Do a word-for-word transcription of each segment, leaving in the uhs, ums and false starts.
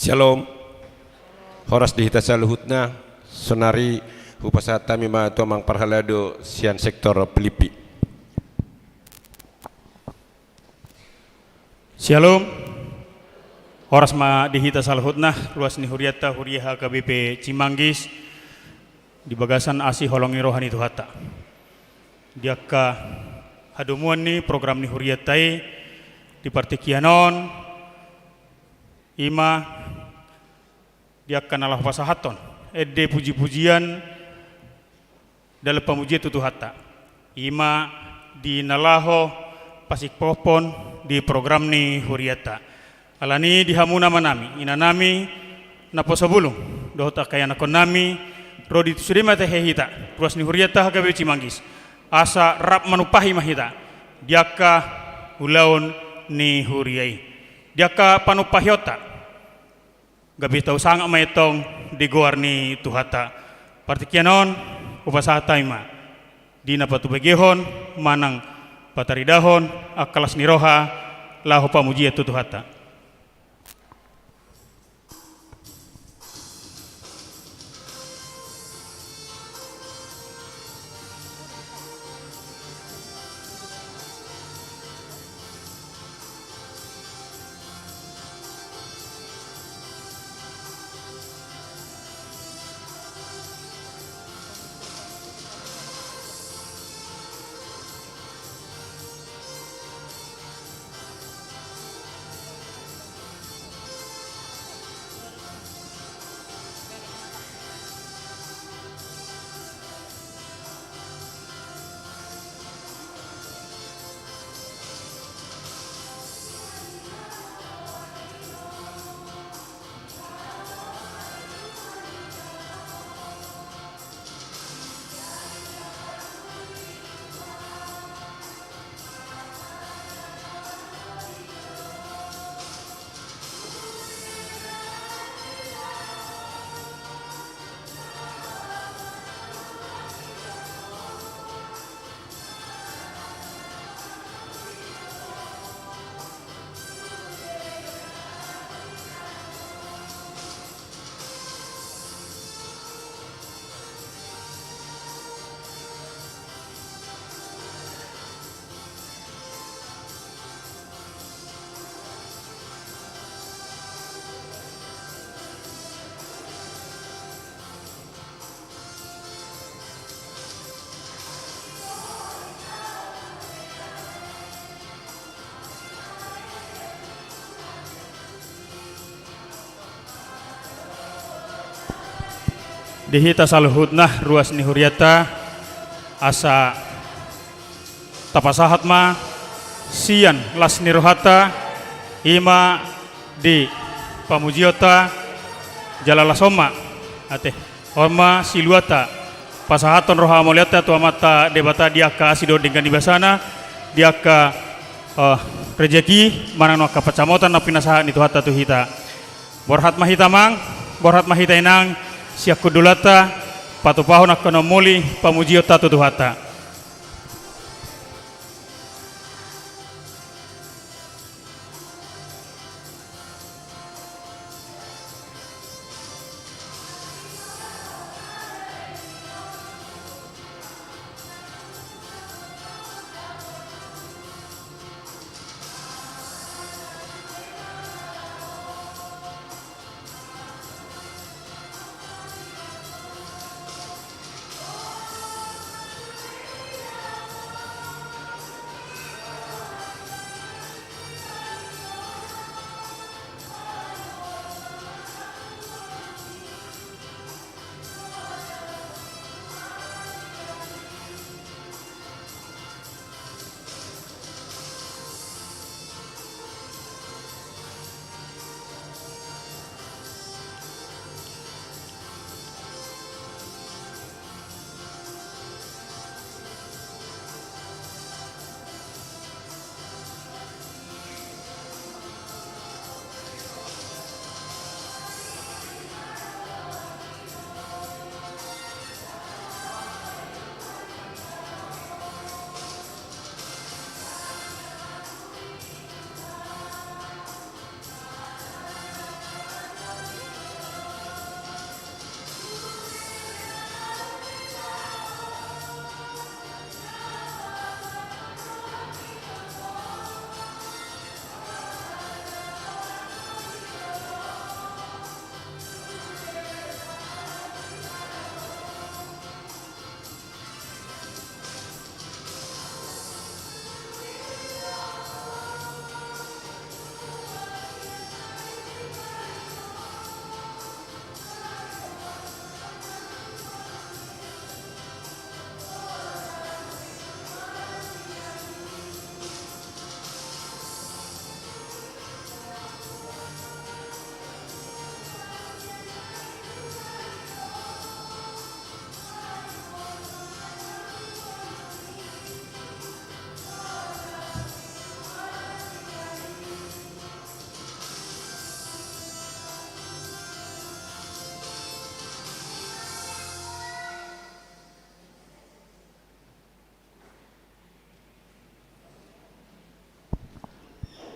Syalom. Horas di hita saluhutna. Sonari hupasahat hami ma tu amang parhalado sian sektor Pilippi. Syalom. Horas ma di hita saluhutna, ruas ni hurianta, huria H K B P Cimanggis, di bagasan asi holong ni roha ni Tuhanta. Di angka hadomuan ni program ni hurianta i, di partingkian on, i ma di angka na laho pasahathon ende puji-pujian dalan pamujian tu Tuhanta, i ma di na laho pasingkophon di program ni hurianta. Alani i di hamu amanami, inanami, naposo bulung dohot angka ianakhonnami, ro di sude ma tahe hita, ruas ni hurianta H K B P Cimanggis, asa rap manumpahi ma hita di angka ulaon ni huria i, di angka panumpahionta, gabe tau sangap ma i antong di goar ni Tuhanta. Partingkian on, hupasahat hami ma di na patubegehon manang pataridahon angka las ni roha laho pamujian tu Tuhanta. Di hita saluhutna ruas ni hurianta, asa tapasahat ma sian las ni rohanta, i ma di pamujionta, jala las on ma, ate, on ma siluanta pasahathon roha maulianta tu Amanta Debata di angka asi dohot denggan ni basana, di angka, eh, rejeki manang angka pansamotan na pinasahat ni Tuhanta tu hita. Borhat ma hita amang, borhat ma hita inang, sian hundulanta patupahon angka na umuli pamujionta tu Tuhanta.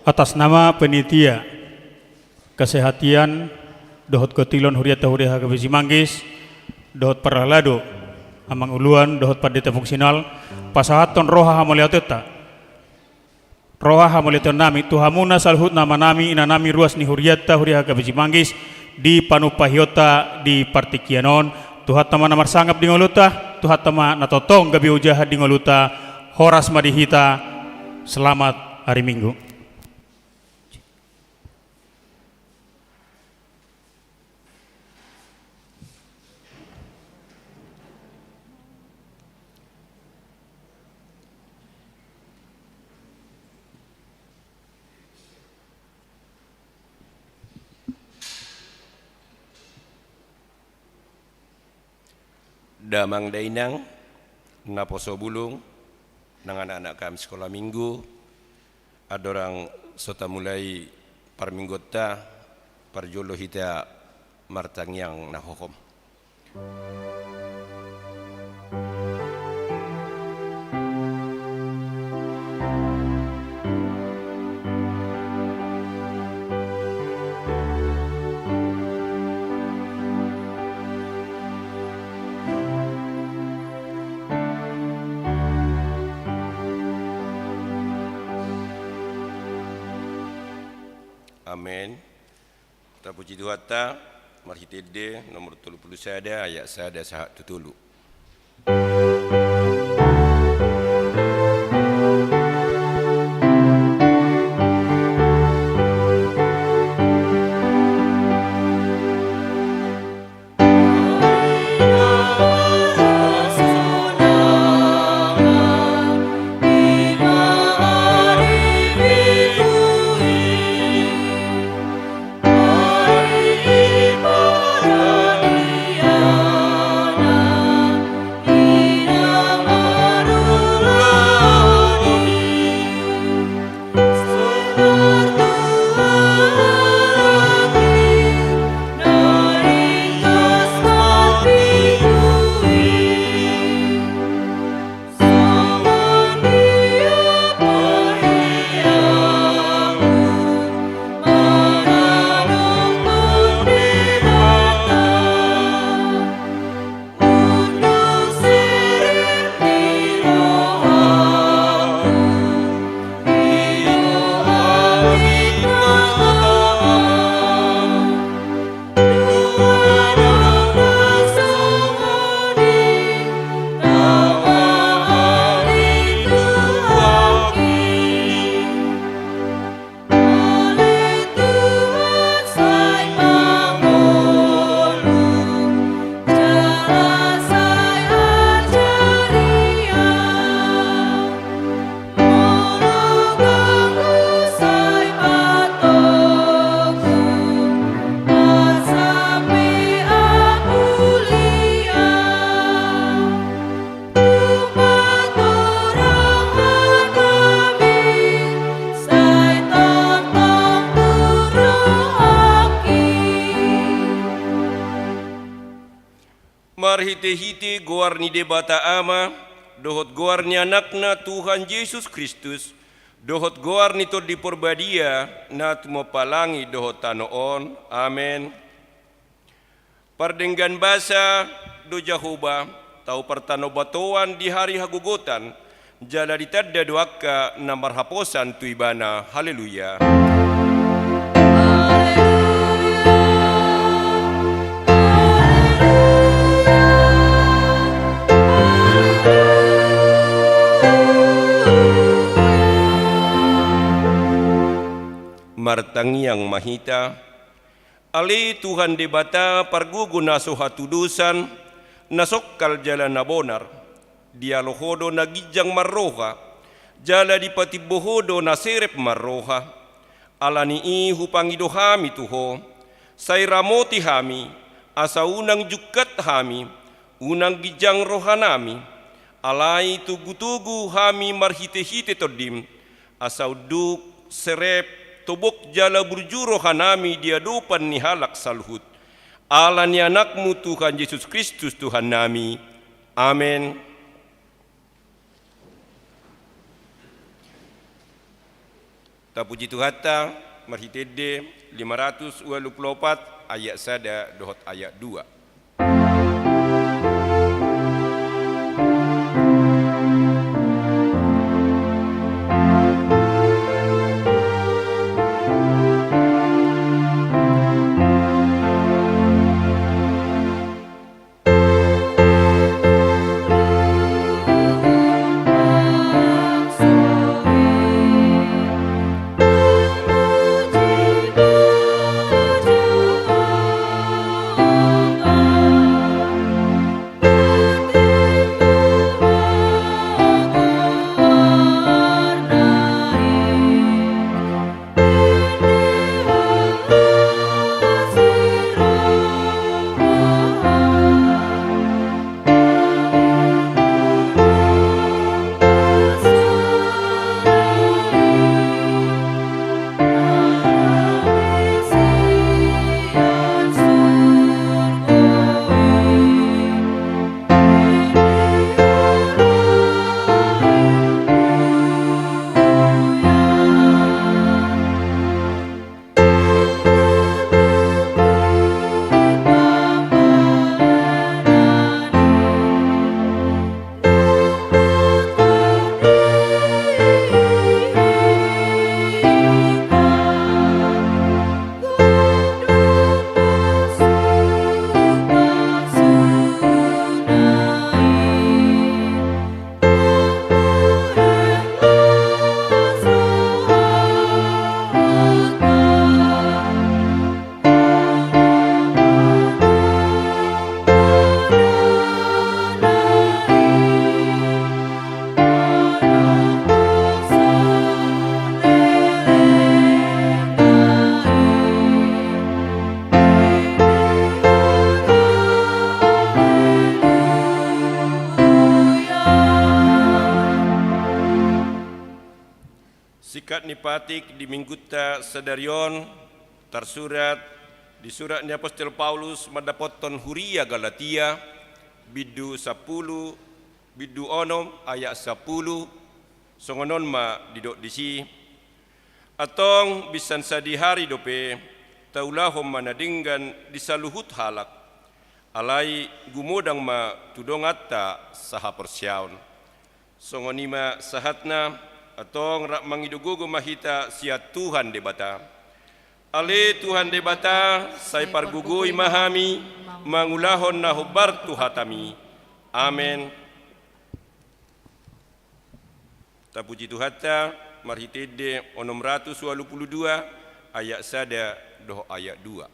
Atas nama panitia kesehatan dohot kotilon huriata huria H K B Simanggis, dohot parhalado, amang uluan, dohot pandita fungsional, pasahathon roha hamauliateonta, roha hamauliateonnami tu hamuna saluhutna, amanami, inanami, ruas ni huriata huria H K B Simanggis, di panumpahionta di partingkian on. Tuhanta ma na marsangap di ngolunta, Tuhanta ma na tongtong gabe ojahan di ngolunta. Horas ma di hita. Selamat hari Minggu. Damang dainang, naposo bulung, nang anak-anak hami sikola minggu, andorang so tamulai parmingguonta, parjolo hita martangiang na hohom. Amen. Tapuji Tuhanta, marhite ende nomor tolu pulu sada, ayat sada sahat tu tolu. Marhitehite goar ni Debata Ama, dohot goar ni Anakna Tuhan Jesus Kristus, dohot goar ni Tondi Porbadia, na tumompa langit dohot tano on. Amen. Pardenggan basa do Jahowa, tau partanobatoan di ari hagogotan, jala ditanda do angka na marhaposan tu Ibana. Haleluya. Martangiang ma hita. Ale Tuhan Debata, pargogo na so hatudosan, na songkal jala na bonar, dialo Ho do na ginjang marroha, jala dipatimbo Ho do na serep marroha. Ala ni i hupangido hami tu Ho, sai ramoti hami, asa unang jungkat hami, unang ginjang rohanami, alai togutogu hami marhitehite Tondim, asa unduk, serep, tobok jala burju rohanami di adopan ni halak saluhut. Ala ni Anakmu Tuhan Jesus Kristus Tuhannami. Amen. Tapuji Tuhanta, marhite ende lima ratus ualu pulu opat, ayat sada dohot ayat dua. Singkat ni patik di minggunta sadari on tarsurat di surat ni apostel Paulus mandapothon huria Galatia, bindu sampulu, bindu onom ayat sampulu, songon on ma didok disi: Antong binsan sadihari dope taulahon ma na denggan di saluhut halak, alai gumodang ma tu donganta sahaporseaon. Songon i ma sahatna, antong rap mangido gogo ma hita sian Tuhan Debata. Ale Tuhan Debata, sai pargogoi ma hami mangulahon na hombar tu hataMi. Amen. Tapuji Tuhanta, marhite ende onom ratus ualu pulu dua, ayat sada dohot ayat dua.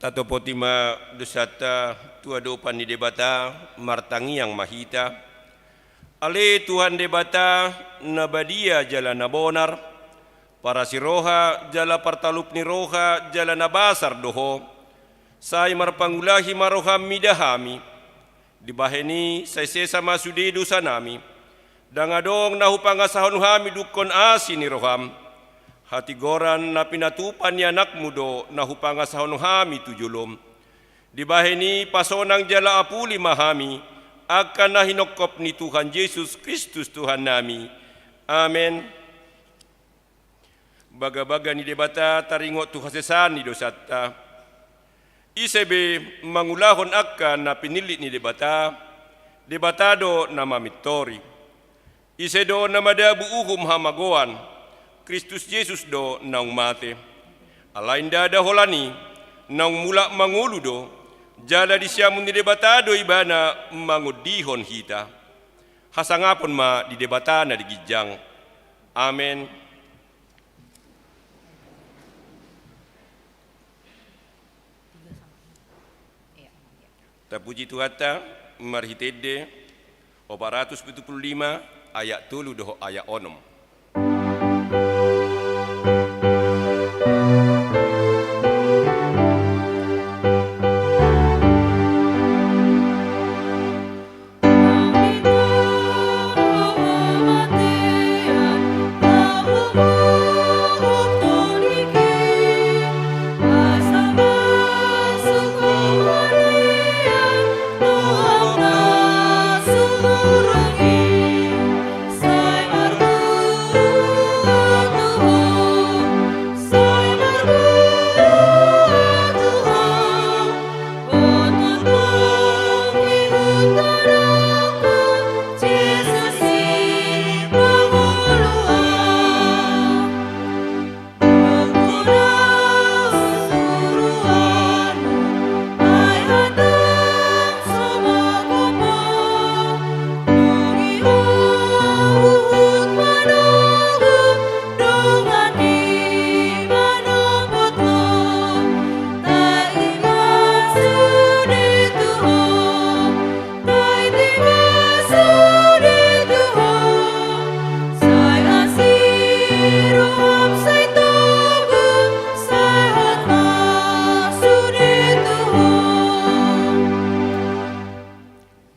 Tatopoti ma dosanta tu adopan ni Debata, martangiang ma hita. Ale Tuhan Debata, na badia jala na bonar, parasi roha jala partalup ni roha jala na basar do Ho. Sai marpangulahi ma roham mida hami. Dibahen i sai sesa ma sude dosanami. Ndang adong na hupangasahon hami dungkon asi ni roham. Hatigoran na pinatupa ni Anakmu do na hupangasahon hami tu jolom. Dibahen i pasonang jala apuli ma hami, angka na hinongkop ni Tuhan Jesus Kristus Tuhannami. Amen. Bagabaga ni Debata taringot tu hasesaan ni dosanta. Ise be mangulahon angka na pinillit ni Debata, Debata do na mamintori. Ise do na madabu uhum hamagoan, Kristus Jesus do naung mate. Alai ndada holan i, naung mulak mangolu do, jala di siamun ni Debata do ibana mangondihon hita. Hasangapon ma di Debata na di ginjang. Amen. Tapuji Tuhanta, marhite ende opat ratus pitu pulu lima, ayat tolu dohot ayat onom.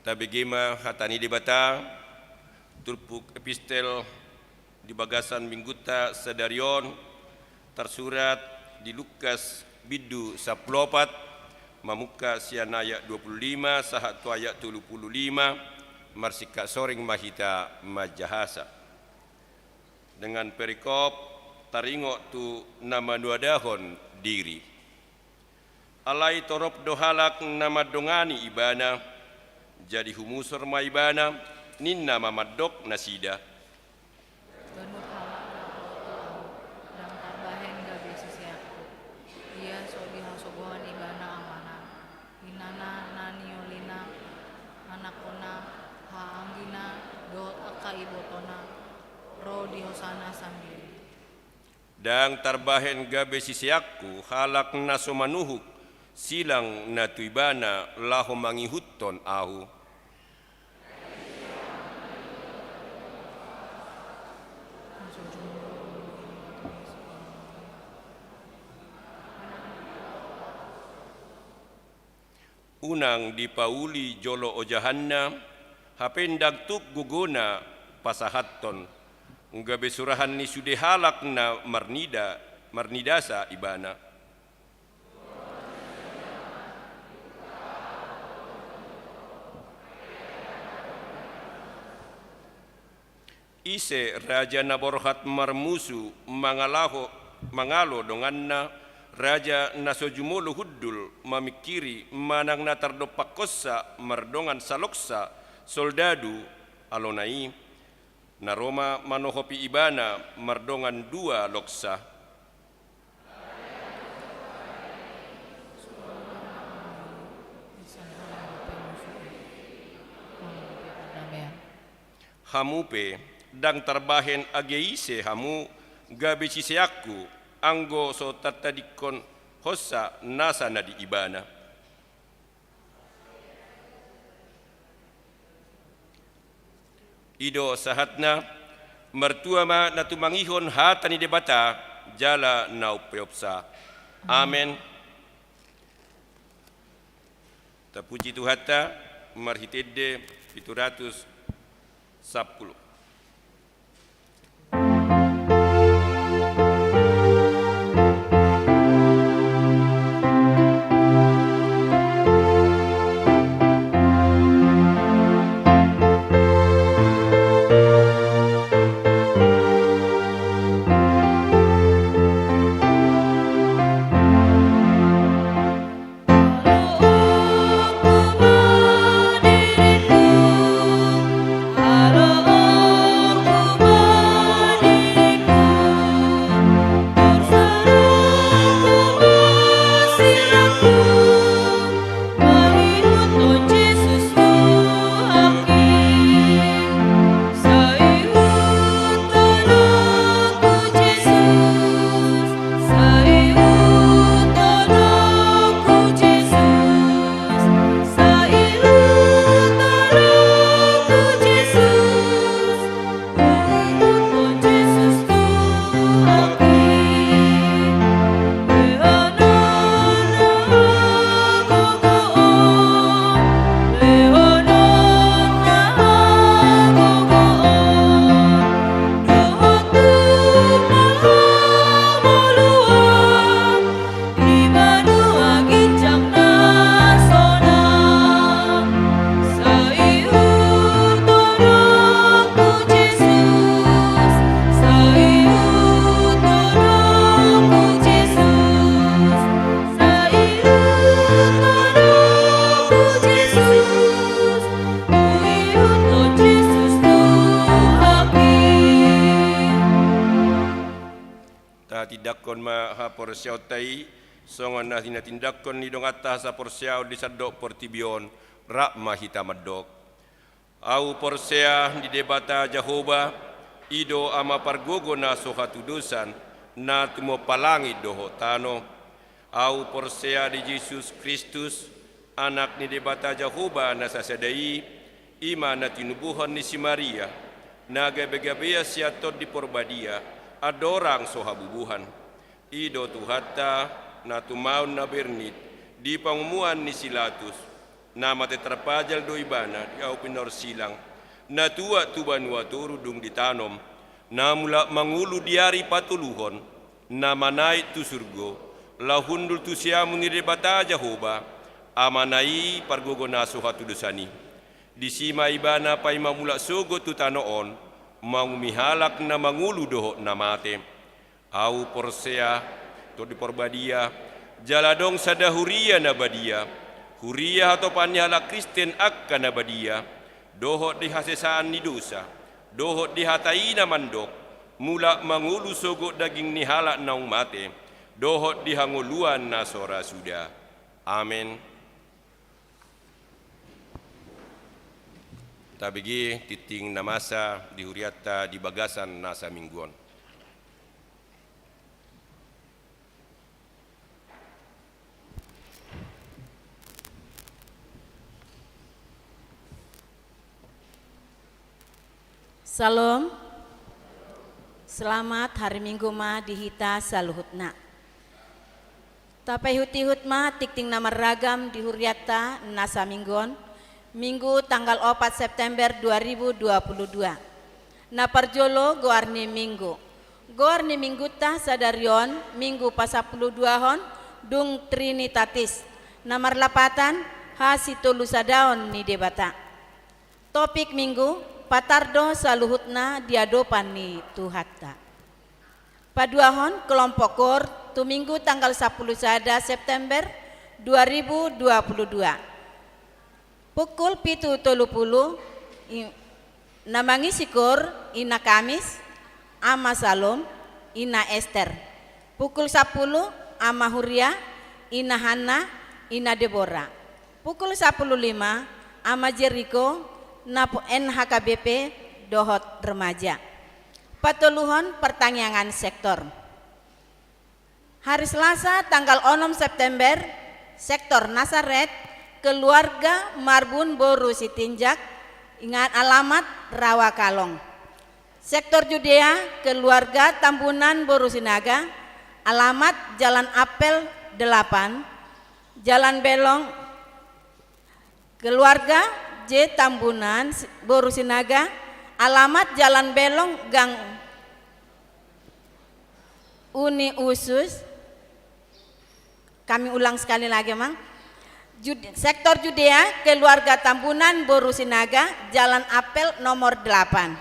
Tabege ma hata ni Debata, turpuk epistel di bagasan minggunta sadari on, tarsurat di Lukas bindu sampulu opat, mamungka sian ayat dua pulu lima sahat tu ayat tolu pulu lima, marsingkat soring ma hita manjahasa. Dengan perikop taringot tu na manuadahon diri. Alai torop do halak na mandongani ibana, jadi humusor ma ibana, ninna ma mandok nasida. Ganup halak na ro tu ahu, ndang tarbahen gabe siseanku. Ia so dihasogohon ibana amana, inana na niolina, anakna, haha anggina, dohot angka ibotona, ro di hosana sandiri. Ndang tarbahen gabe siseanku halak na so manuhuk silang na tu ibana laho mangihuthon ahu. Unang dipauli jolo ojahanna, hape ndang tuk gogona pasahathon, gabe surahan ni sude halak na marnida, marnidasa ibana. Ise raja na borhat marmusu mangalaho, mangalo donganna, raja na so jumolo hundul mamingkiri manang na tardompakhonsa mardongan saloksa soldadu alona i, na ro ma manohopi ibana mardongan dua loksa. Hamu pe, ndang tarbahen age ise hamu gabe siseanku, anggo so tatadingkonhonsa nasa na di ibana. I do sahatna. Martua ma na tumangihon hata ni Debata jala na umpeopsa. Amen. Tapuji Tuhanta, marhite ende pitu ratus sampulu. Tatindangkon ma haporseaonta i, songon na tinatindangkon ni donganta haporseaon di sandok portibi on, rap ma hita mandok. Ahu porsea di Debata Jahowa, i do Ama pargogo na so hatudosan, na tumompa langit dohot tano. Ahu porsea di Jesus Kristus, Anak ni Debata Jahowa na sasada i, i ma na tinubuhon ni si Maria, na gabegabean sian Tondi Porbadia, andorang so habubuhan. I do Tuhanta, na tumaon na bernit, di pangomoan ni si Latus, na mate tarpajal do Ibana di ahu pinorsilang, na tuat tu banua toru dung ditanom, na mulak mangolu di ari patoluhon, na manaek tu surgo, laho hundul tu siamun ni Debata Jahowa, Amana i pargogo na so hatudosan i. Disi ma Ibana paima mulak sogot tu tano on, manguhumi halak na mangolu dohot na mate. Ahu porsea Tondi Porbadia, jala adong sada huria na badia, huria hatopan ni halak Kristen angka na badia, dohot di hasesaan ni dosa, dohot di hata i na mandok, mulak mangolu sogot daging ni halak naung mate, dohot di hangoluan na so ra suda. Amen. Tabege tingting na masa di hurianta di bagasan nasa Minggu on. Salom. Selamat hari Minggu ma di hita saluhutna. Tapaihutihut ma tingting na marragam di hurianta nasa Minggu on, Minggu tanggal opat September dua ribu dua puluh dua. Na parjolo goar ni Minggu. Goar ni Minggunta sadari on, Minggu pasampuluduahon, dung Trinitatis, na marlapatan hasitolusadaon ni Debata. Topik Minggu, patar do saluhutna di adopan ni Tuhanta. Paduahon kelompok koor tu Minggu tanggal sampulu sada September dua ribu dua puluh dua. Pukul pitu tolu pulu, i-, na mangisi koor, Ina Kamis, Ama Salom, Ina Ester. Pukul sampulu, Ama Huria, Ina Hanna, Ina Debora. Pukul sampulu lima, Ama Jeriko, Napo-, N H K B P, dohot remaja. Patoluhon partangiangan sektor. Hari Selasa tanggal onom September, sektor Nasaret, keluarga Marbun boru Sitinjak, ingat alamat Rawa Kalong. Sektor Judea, keluarga Tambunan boru Sinaga, alamat Jalan Apel delapan, Jalan Belong, Keluarga J Tambunan, boru Sinaga, alamat Jalan Belong, gang Uni Usus. Kami ulang sekali lagi, Mang. Jud-, Sektor Judea, keluarga Tambunan, boru Sinaga, Jalan Apel nomor delapan.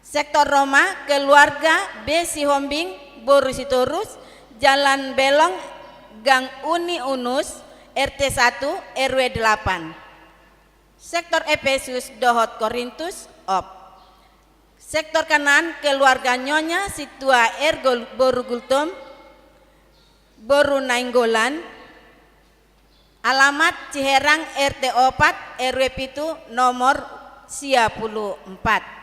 Sektor Roma, keluarga B Sihombing, boru Sitorus, Jalan Belong, gang Uni Unus, R T satu, R W delapan. Sektor Efesus dohot Korintus, op. Sektor Kanaan, keluarga Nyonya Situa Ergol, boru Gultom, boru Nainggolan, alamat Ciherang, R T opat, R W pitu, nomor sia pulu empat.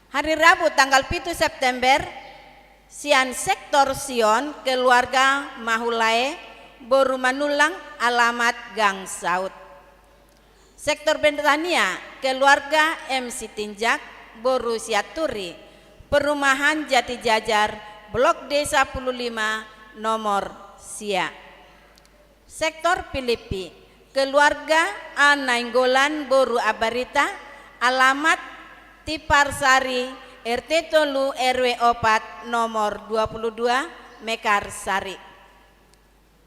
Hari Rabu tanggal pitu September, sian Sektor Sion, keluarga Mahulae, boru Manullang, alamat Gang Saut. Sektor Betania, keluarga M Sitinjak, boru Sianturi, perumahan Jatijajar, Blok D sapuluh lima, nomor sia. Sektor Pilippi, keluarga A Nainggolan, boru Abarita, alamat Tiparsari, R T tolu, R W opat, nomor dua puluh dua, Mekarsari.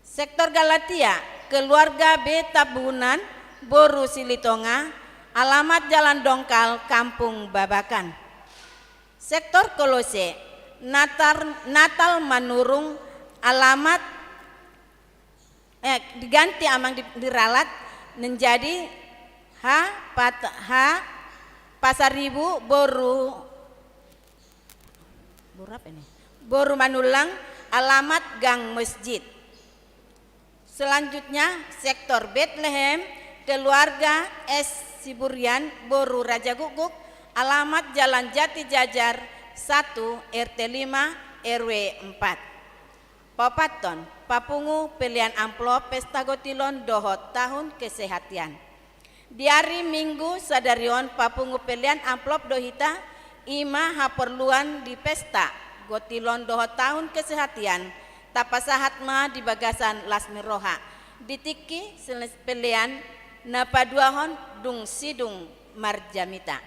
Sektor Galatia, keluarga B Tambunan, boru Silitonga, alamat Jalan Dongkal, Kampung Babakan. Sektor Kolose, Natar-, Natal Manurung, alamat, eh, diganti, Amang, di, diralat menjadi H, Pat-, H Pasaribu, boru, boru apa ini? Boru Manullang, alamat Gang Masjid. Selanjutnya, Sektor Betlehem, keluarga S Siburian, boru Rajagukguk, alamat Jalan Jatijajar satu, R T lima, R W empat. Paopathon, papungu pelean amplop pesta gotilon dohot tahun kesehatan. Di ari Minggu sadari on papungu pelean amplop do hita, i ma haporluan di pesta gotilon dohot tahun kesehatan, tapasahat ma di bagasan las ni roha. Di tingki sel-, pelean na paduahon dung sidung marjamita.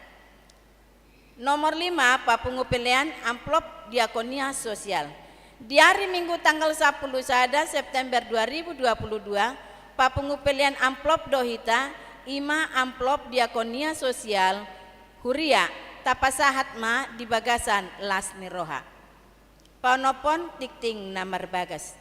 Nomor lima, papungu pelean amplop diakonia sosial. Di ari Minggu tanggal sapuluh sada September dua ribu dua puluh dua, papungu pelean amplop do hita, i ma amplop diakonia sosial huria, tapasahat ma di bagasan las ni roha. Paonomhon tingting na marbagas.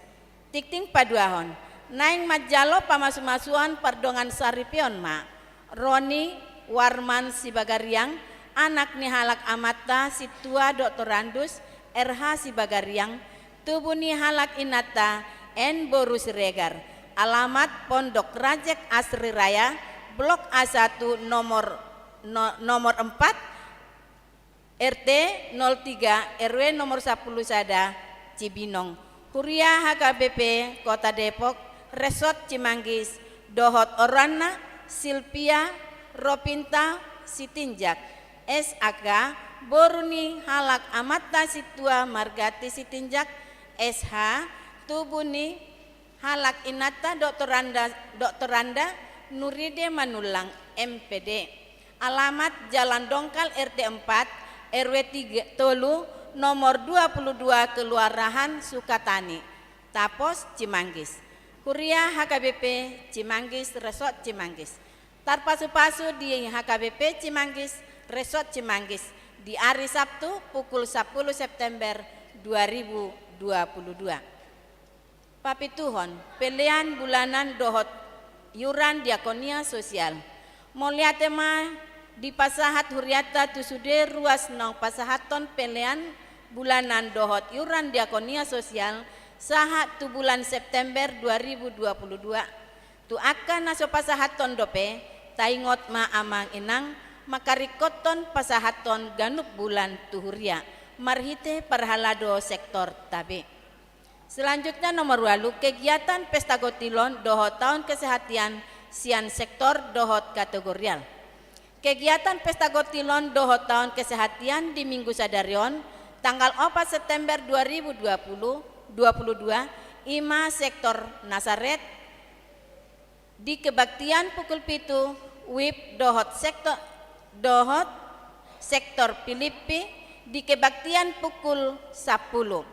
Tingting paduahon. Naeng manjalo pamasumasuon pardongan saripeon ma Roni Warman Sibagariang, anak ni halak amanta Sintua Doktorandus R H Sibagariang, tubu ni halak inanta N boru Siregar, alamat Pondok Rajek Asri Raya, Blok A satu, nomor, no-, nomor empat, R T nol tiga, R W nomor sapuluh sada, Cibinong. Huria H K B P Kota Depok, Resort Cimanggis, dohot oroanna Silvia Ropinta Sitinjak, S A K, boru ni halak amanta Sintua Margati Sitinjak, S H, tubu ni halak inanta Doktoranda, Doktoranda Nuride Manullang, M P D. Alamat Jalan Dongkal, R T empat, R W tiga, tolu, nomor dua puluh dua, Kelurahan Sukatani, Tapos, Cimanggis. Huria H K B P Cimanggis, Resort Cimanggis. Tarpasupasu di H K B P Cimanggis, Resort Cimanggis, di ari Sabtu pukul sapuluh September dua ribu dua puluh dua. Papituhon, pelean bulanan dohot iuran diakonia sosial. Mauliate ma dipasahat hurianta tu sude ruas naung pasahathon pelean bulanan dohot iuran diakonia sosial sahat tu bulan September dua ribu dua puluh dua. Tu angka na so pasahathon dope, taingot ma amang inang, mangkaringkothon pasahathon ganup bulan tu huria, marhite parhalado sektor tabe. Selanjutnya nomor ualu, kegiatan pesta gotilon dohot tahun kesehatan sian sektor dohot kategorial. Kegiatan pesta gotilon dohot tahun kesehatan di minggu sadari on, tanggal opat September dua ribu dua puluh, dua puluh dua, i ma sektor Nasaret, Di kebaktian pukul pitu, WIB dohot sektor, dohot sektor Pilippi di kebaktian pukul sampulu.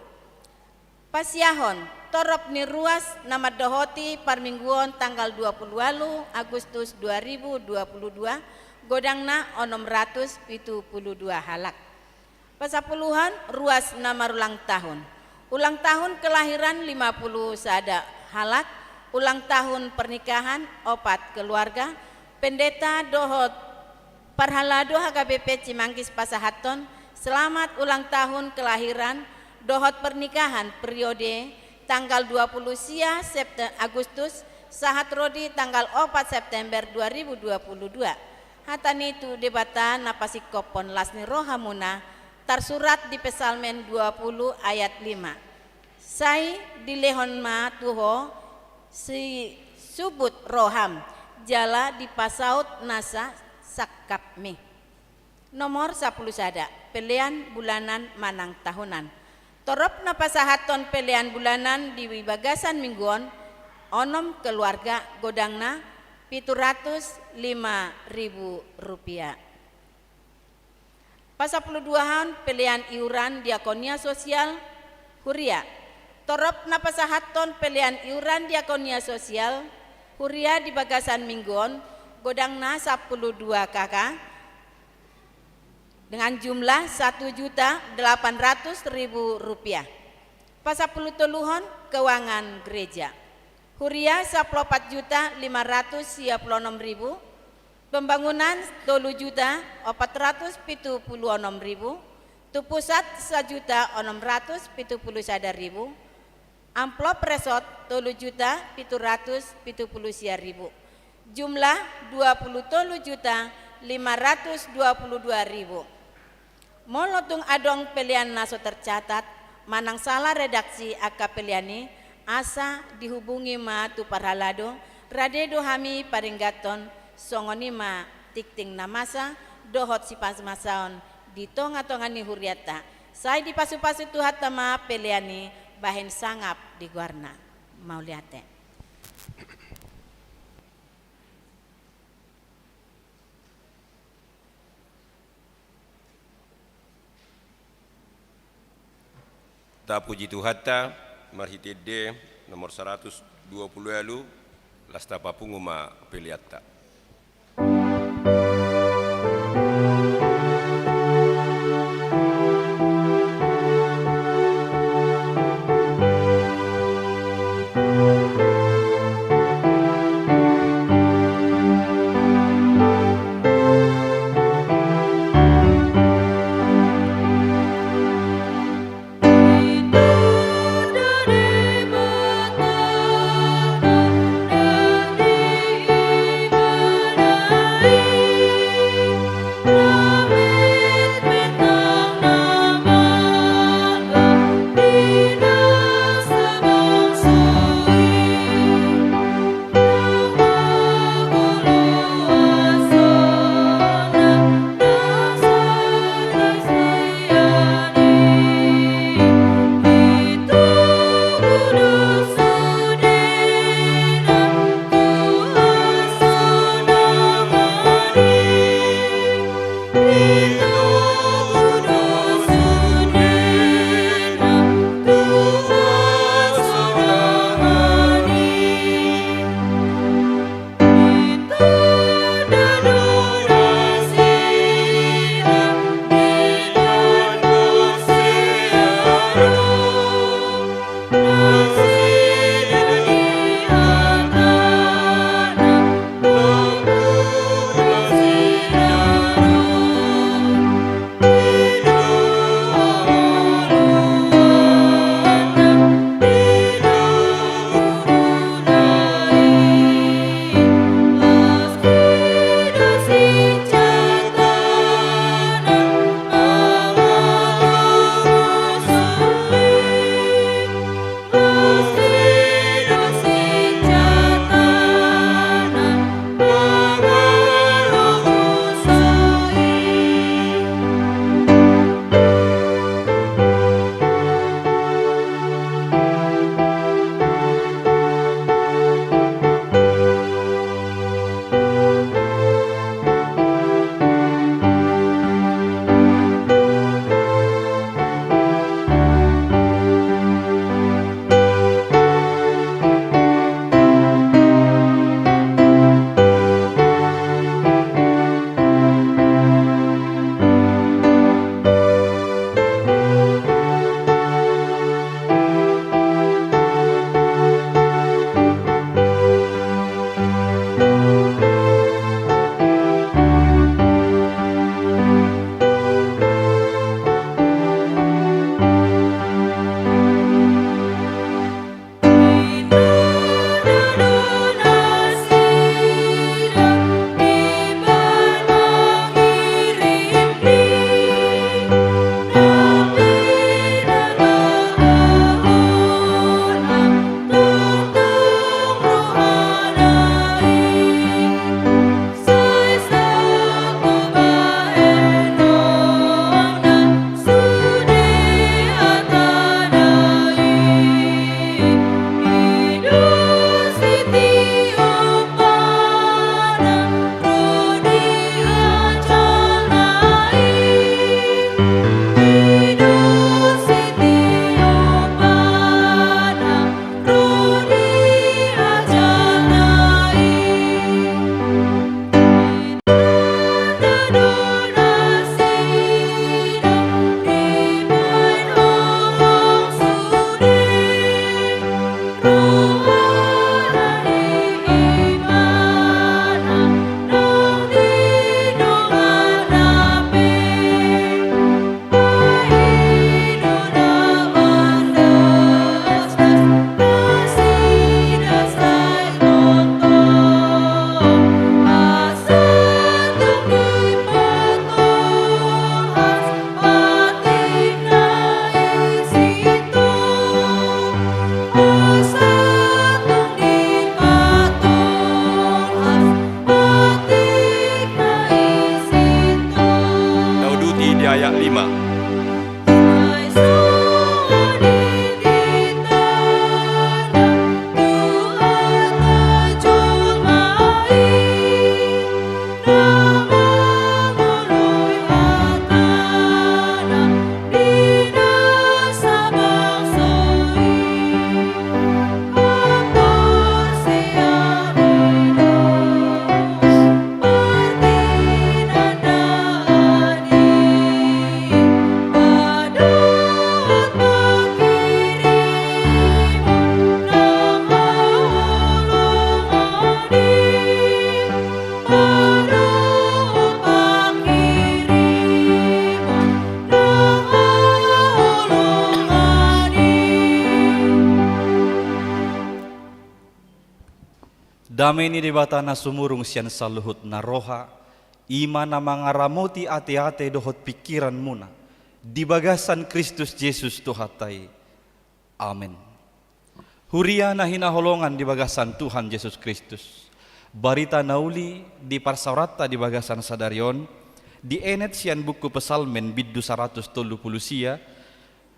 Pasiahon torop ni ruas na mandohoti parmingguon tanggal dua pulu ualu Agustus dua ribu dua pulu dua, godangna onom ratus pitu pulu dua halak. Pasapuluhon, ruas na marulang tahun. Ulang tahun kelahiran lima pulu sada halak, ulang tahun pernikahan opat keluarga, pendeta dohot parhalado H K B P Cimanggis pasahathon selamat ulang tahun kelahiran dohot pernikahan periode tanggal dua pulu sia Septe-, Agustus sahat ro di tanggal opat September dua ribu dua pulu dua. Hata ni tu Debata na pasingkophon las ni rohamuna, tarsurat di Psalmen dua pulu ayat lima. Sai dilehon ma tu ho sisubut roham, jala dipasaut nasa sangkapmi. Nomor sampulu sada, pelean bulanan manang tahunan. Torop na pasahathon pelean bulanan di bagasan minggu on, onom keluarga, godangna pitu ratus lima ribu rupiah. Pasampulu duahon, pelean iuran diakonia sosial huria. Torop na pasahathon pelean iuran diakonia sosial huria di bagasan minggu on, godangna sampulu dua K K, dengan jumlah satu juta delapan ratus ribu rupiah. Pasampulu toluhon, keuangan gereja. Huria sampulu opat juta lima ratus sia pulu onom ribu, pembangunan tolu juta opat ratus pitu pulu onom ribu, tu pusat sajuta onom ratus pitu pulu sada ribu, amplop resort tolu juta pitu ratus pitu pulu sia ribu, jumlah dua pulu tolu juta lima ratus dua pulu dua ribu. Molo tung adong pelean na so tercatat manang salah redaksi angka pelean i, asa dihubungi ma tu parhalado, rade do hami paringgathon. Songon i ma tingting na masa dohot sipamasaon di tongatonga ni hurianta. Sai dipasupasu Tuhanta ma pelean i bahen sangap di goarna. Mauliate. Tapuji Tuhanta, marhite ende nomor saratus dua pulu ualu, las tapapungu ma peleanta. Ayat lima. Dame ni Debata na sumurung sian saluhut na roha, i ma na mangaramoti ateate dohot pingkiranmuna di bagasan Kristus Jesus Tuhanta i. Amen. Huria na hinaholongan di bagasan Tuhan Jesus Kristus, barita na uli di parsaoranta di bagasan sadari on dienet sian buku Psalmen bindu saratus tolu pulu sia,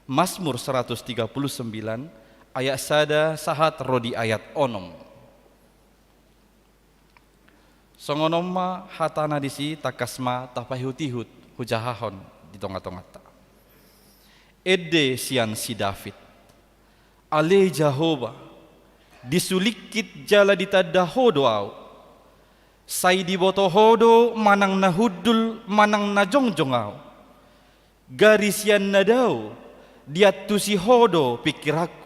Mazmur saratus tiga pulu sembilan, ayat sada sahat ro di ayat onom. Songon on ma hatana disi, tangkas ma tapaihutihut hujahahon di tongatonganta. Ende sian si David. Ale Jahowa, disulingkit jala ditanda Ho do ahu. Sai diboto Ho do manang na hundul manang na jongjong ahu. Gari sian na dao diantusi Ho do pingkiranku.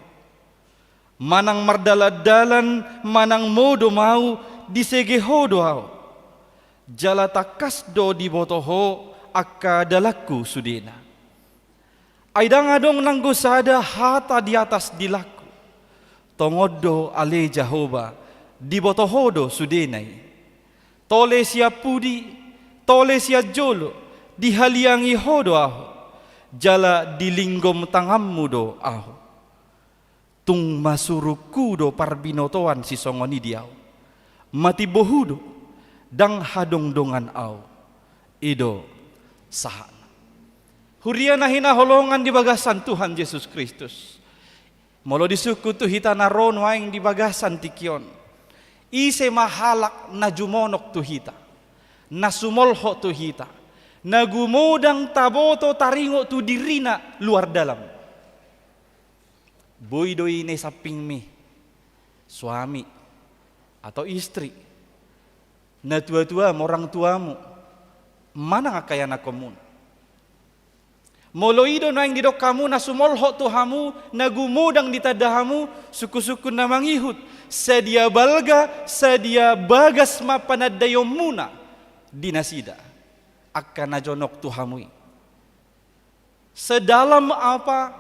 Manang mardalandalan manang modom ahu, disege Ho do ahu. Jala tangkas do diboto Ho angka dalanku sudena. Ai ndang adong nanggo sada hata di atas dilangku. Tongon do ale Jahowa, diboto Ho do sudena i. Tole sian pudi, tole sian jolo, dihaliangi Ho do ahu, jala dilinggom tanganmu do ahu. Tung masurungku do parbinotoan sisongon i di ahu. Matimbo Hu do, ndang hadongdongan ahu. I do sahatna. Huria na hinaholongan di bagasan Tuhan Jesus Kristus. Molo disungkun tu hita na ro nuaeng di bagasan tingki on, ise ma halak na jumonok tu hita, na sumolhot tu hita, na gumodang taboto taringot tu dirina luar dalan? Boi do i na i sampingmi, suami atau istri, natuatuam, orang tuamu, manang angka ianakhonmuna. Molo i do nuaeng didok hamu na sumolhot tu hamu, na gumodang ditanda hamu, sungkunsungkun na mangihut, sadia balga, sadia bagas ma panandaionmuna di nasida, angka na jonok tu hamu i. Sedalam apa,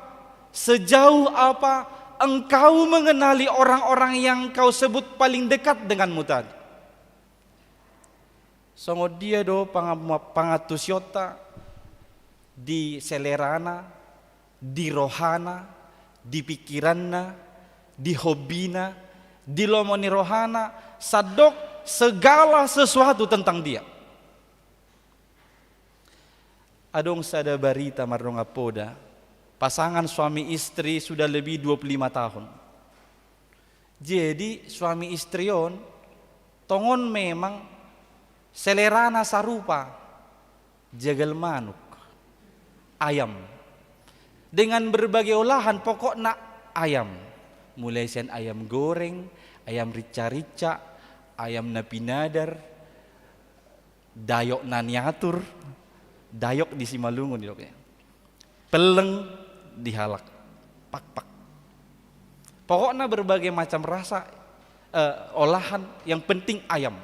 sejauh apa engkau mengenali orang-orang yang kau sebut paling dekat denganmu tadi? Songon dia do panga-, pangantusionta di selerana, di rohana, di pingkiranna, di hobbina, di lomo ni rohana, sandok segala sesuatu tentang dia. Adong sada barita mardongan poda, pasangan suami istri sudah lebih dua puluh lima tahun. Jadi suami istri on tongon memang selerana sarupa, jagal manuk, ayam. Dengan berbagai olahan, pokokna ayam. Mulai sian ayam goreng, ayam rica-rica, ayam na pinadar, dayok na niatur, dayok di Simalungun didokna. Pelleng di halak. Pakpak. Pokokna berbagai macam rasa, eh, olahan, yang penting ayam.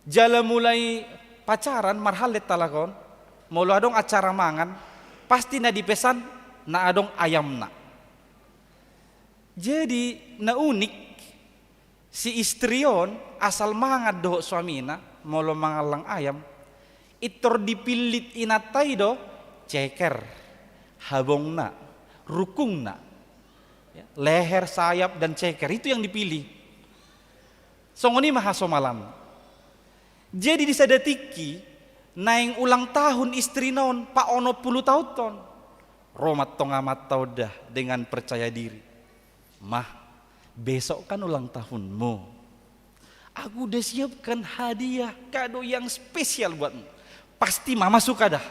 Jala mulai pacaran marhallet halak on, molo adong acara mangan, pasti na dipesan na adong ayamna. Jadi na unik, si istri on asal mangan dohot suamina, molo mangallang ayam, intor dipillit inanta i do ceker, habongna, rungkungna, ya, leher, sayap, dan ceker, itu yang dipilih. Songon i ma hasomalanna. Jadi di sada tingki, Naeng ulang tahun istrina on, pa onom pulu taon ton. Ro ma antong amanta on da dengan percaya diri. "Mah, besok kan ulang tahunmu. Aku udah siapkan hadiah, kado yang spesial buatmu. Pasti mama suka dah."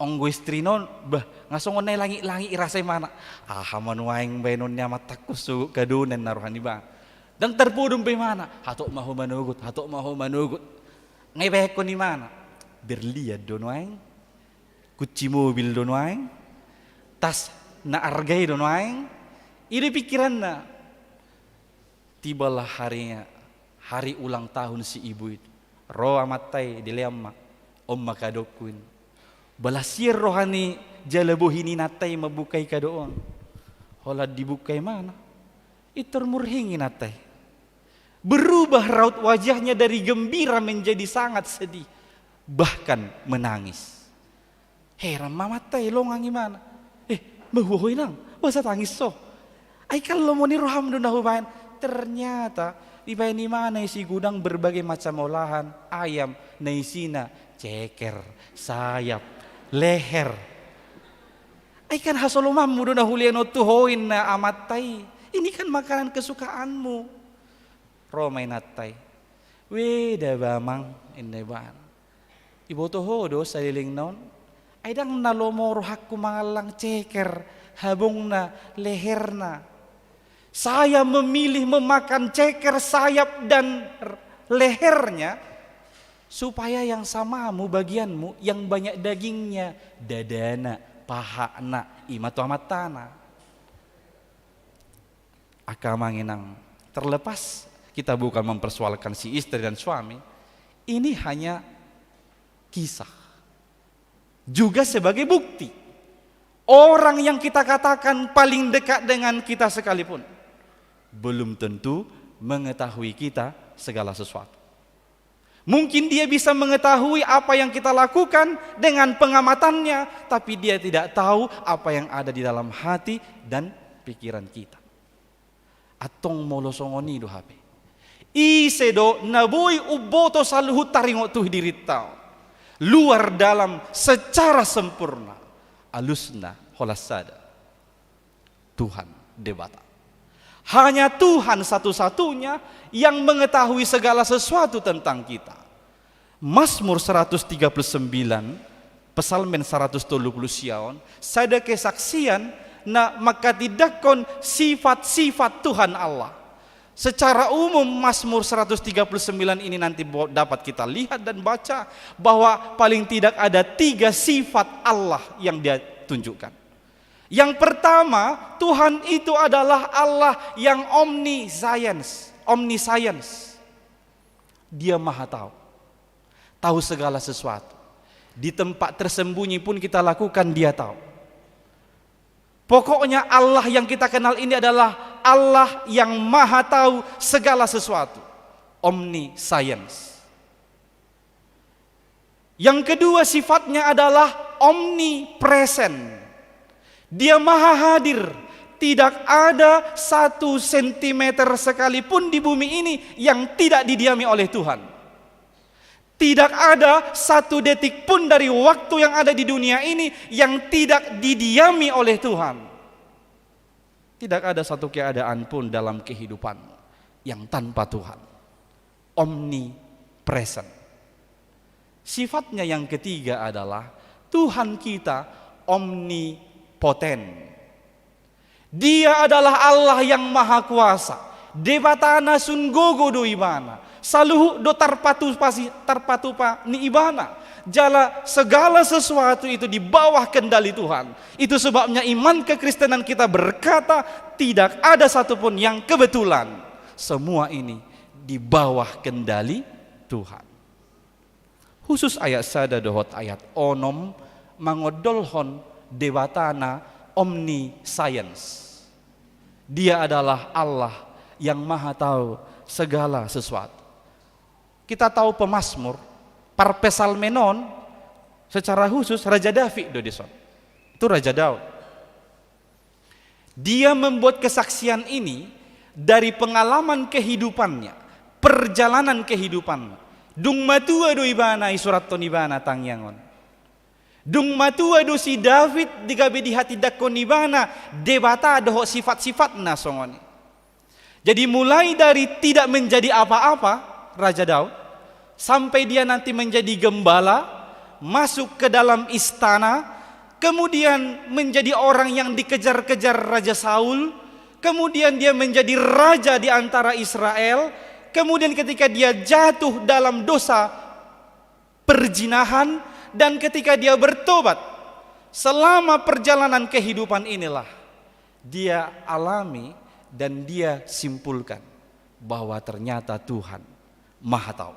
Onggo istrina on, bah, nga songon na langit-langit i rasa imana. "Aha ma nuaeng baenon ni amantangku sogot kadona," ninna roha ni ibana. Ndang tarpodom be imana. "Hatop ma ho manogot, hatop ma ho manogot." Nga ibaenkon imana. Berlian do nuaeng. Kunci mobil do nuaeng. Tas na arga i do nuaeng. I do pikiranna. Tibalah harinya, hari ulang tahun si ibu itu. Ro amanta i, dilean ma. "On ma kadongku," ninna. Balas sian roha ni jala bohi ni inanta i mambuka i kado on. Holan dibuka imana. Pintor murhing inanta i. Berubah raut wajahnya dari gembira menjadi sangat sedih. Bahkan menangis. Heran ma amanta i, longang imana. "Eh, mahua ho inang, boasa tangis ho?" "Ai kan lomo ni roham do na hubaen." Ternyata dibaen imana i si gudang berbagai macam olahan ayam, na isina ceker, sayap, leher. "Ai kan hasolomanmu do na hulehon on tu ho," ninna amanta i. "Ini kan makanan kesukaanmu." Ro ma inanta i. "Weda ba amang," ninna ibana. "Iboto ho do saleleng on. Ai ndang na lomo rohangku mangallang ceker, habongna, leherna. Saya memilih memakan ceker, sayap, dan r-, lehernya, supaya yang samamu bagianmu, yang banyak dagingnya, dadana, pahana." I ma tu amantana. Angka amang inang, terlepas kita bukan mempersoalkan si istri dan suami, ini hanya kisah. Juga sebagai bukti, orang yang kita katakan paling dekat dengan kita sekalipun belum tentu mengetahui kita segala sesuatu. Mungkin dia bisa mengetahui apa yang kita lakukan dengan pengamatannya, tapi dia tidak tahu apa yang ada di dalam hati dan pikiran kita. Antong molo songon i do hape, ise do na boi umboto saluhut taringot tu dirinta on, luar dalam, secara sempurna? Alusna holan sada. Tuhan Debata. Hanya Tuhan satu-satunya yang mengetahui segala sesuatu tentang kita. Mazmur seratus tiga puluh sembilan, Psalmen seratus tolu pulu sia on, sada kesaksian na mangkatindangkon sifat-sifat Tuhan Allah. Secara umum, Mazmur seratus tiga puluh sembilan ini nanti bo-, dapat kita lihat dan baca bahwa paling tidak ada tiga sifat Allah yang dia tunjukkan. Yang pertama, Tuhan itu adalah Allah yang omniscience, omniscience. Dia maha tahu. Tahu segala sesuatu. Di tempat tersembunyi pun kita lakukan, Dia tahu. Pokoknya Allah yang kita kenal ini adalah Allah yang maha tahu segala sesuatu. Omniscience. Yang kedua, sifatnya adalah omnipresent. Dia maha hadir. Tidak ada satu sentimeter sekalipun di bumi ini yang tidak didiami oleh Tuhan. Tidak ada satu detik pun dari waktu yang ada di dunia ini yang tidak didiami oleh Tuhan. Tidak ada satu keadaan pun dalam kehidupan yang tanpa Tuhan. Omnipresent. Sifatnya yang ketiga adalah Tuhan kita omnipoten. Dia adalah Allah yang maha kuasa. Debata na sun gogo do Ibana. Saluhut do tarpatupa si-, tarpatupa ni Ibana. Jala segala sesuatu itu di bawah kendali Tuhan. Itu sebabnya iman kekristenan kita berkata, tidak ada satupun yang kebetulan. Semua ini di bawah kendali Tuhan. Khusus ayat sada dohot ayat onom mangondolhon Debata na omniscience. Dia adalah Allah yang maha tahu segala sesuatu. Kita tahu pemazmur, parpsalmen on secara khusus Raja David do dison. Itu Raja Daud. Dia membuat kesaksian ini dari pengalaman kehidupannya, perjalanan kehidupannya. Dung matua do ibana isurathon ibana tangiang on. Dung matua do si David di gabe dihatindangkon ibana Debata dohot sifat-sifatna songon i. Jadi mulai dari tidak menjadi apa-apa, Raja Daud, sampai dia nanti menjadi gembala, masuk ke dalam istana, kemudian menjadi orang yang dikejar-kejar Raja Saul, kemudian dia menjadi raja di antara Israel, kemudian ketika dia jatuh dalam dosa perzinahan, dan ketika dia bertobat, selama perjalanan kehidupan inilah dia alami dan dia simpulkan bahwa ternyata Tuhan Maha Tahu.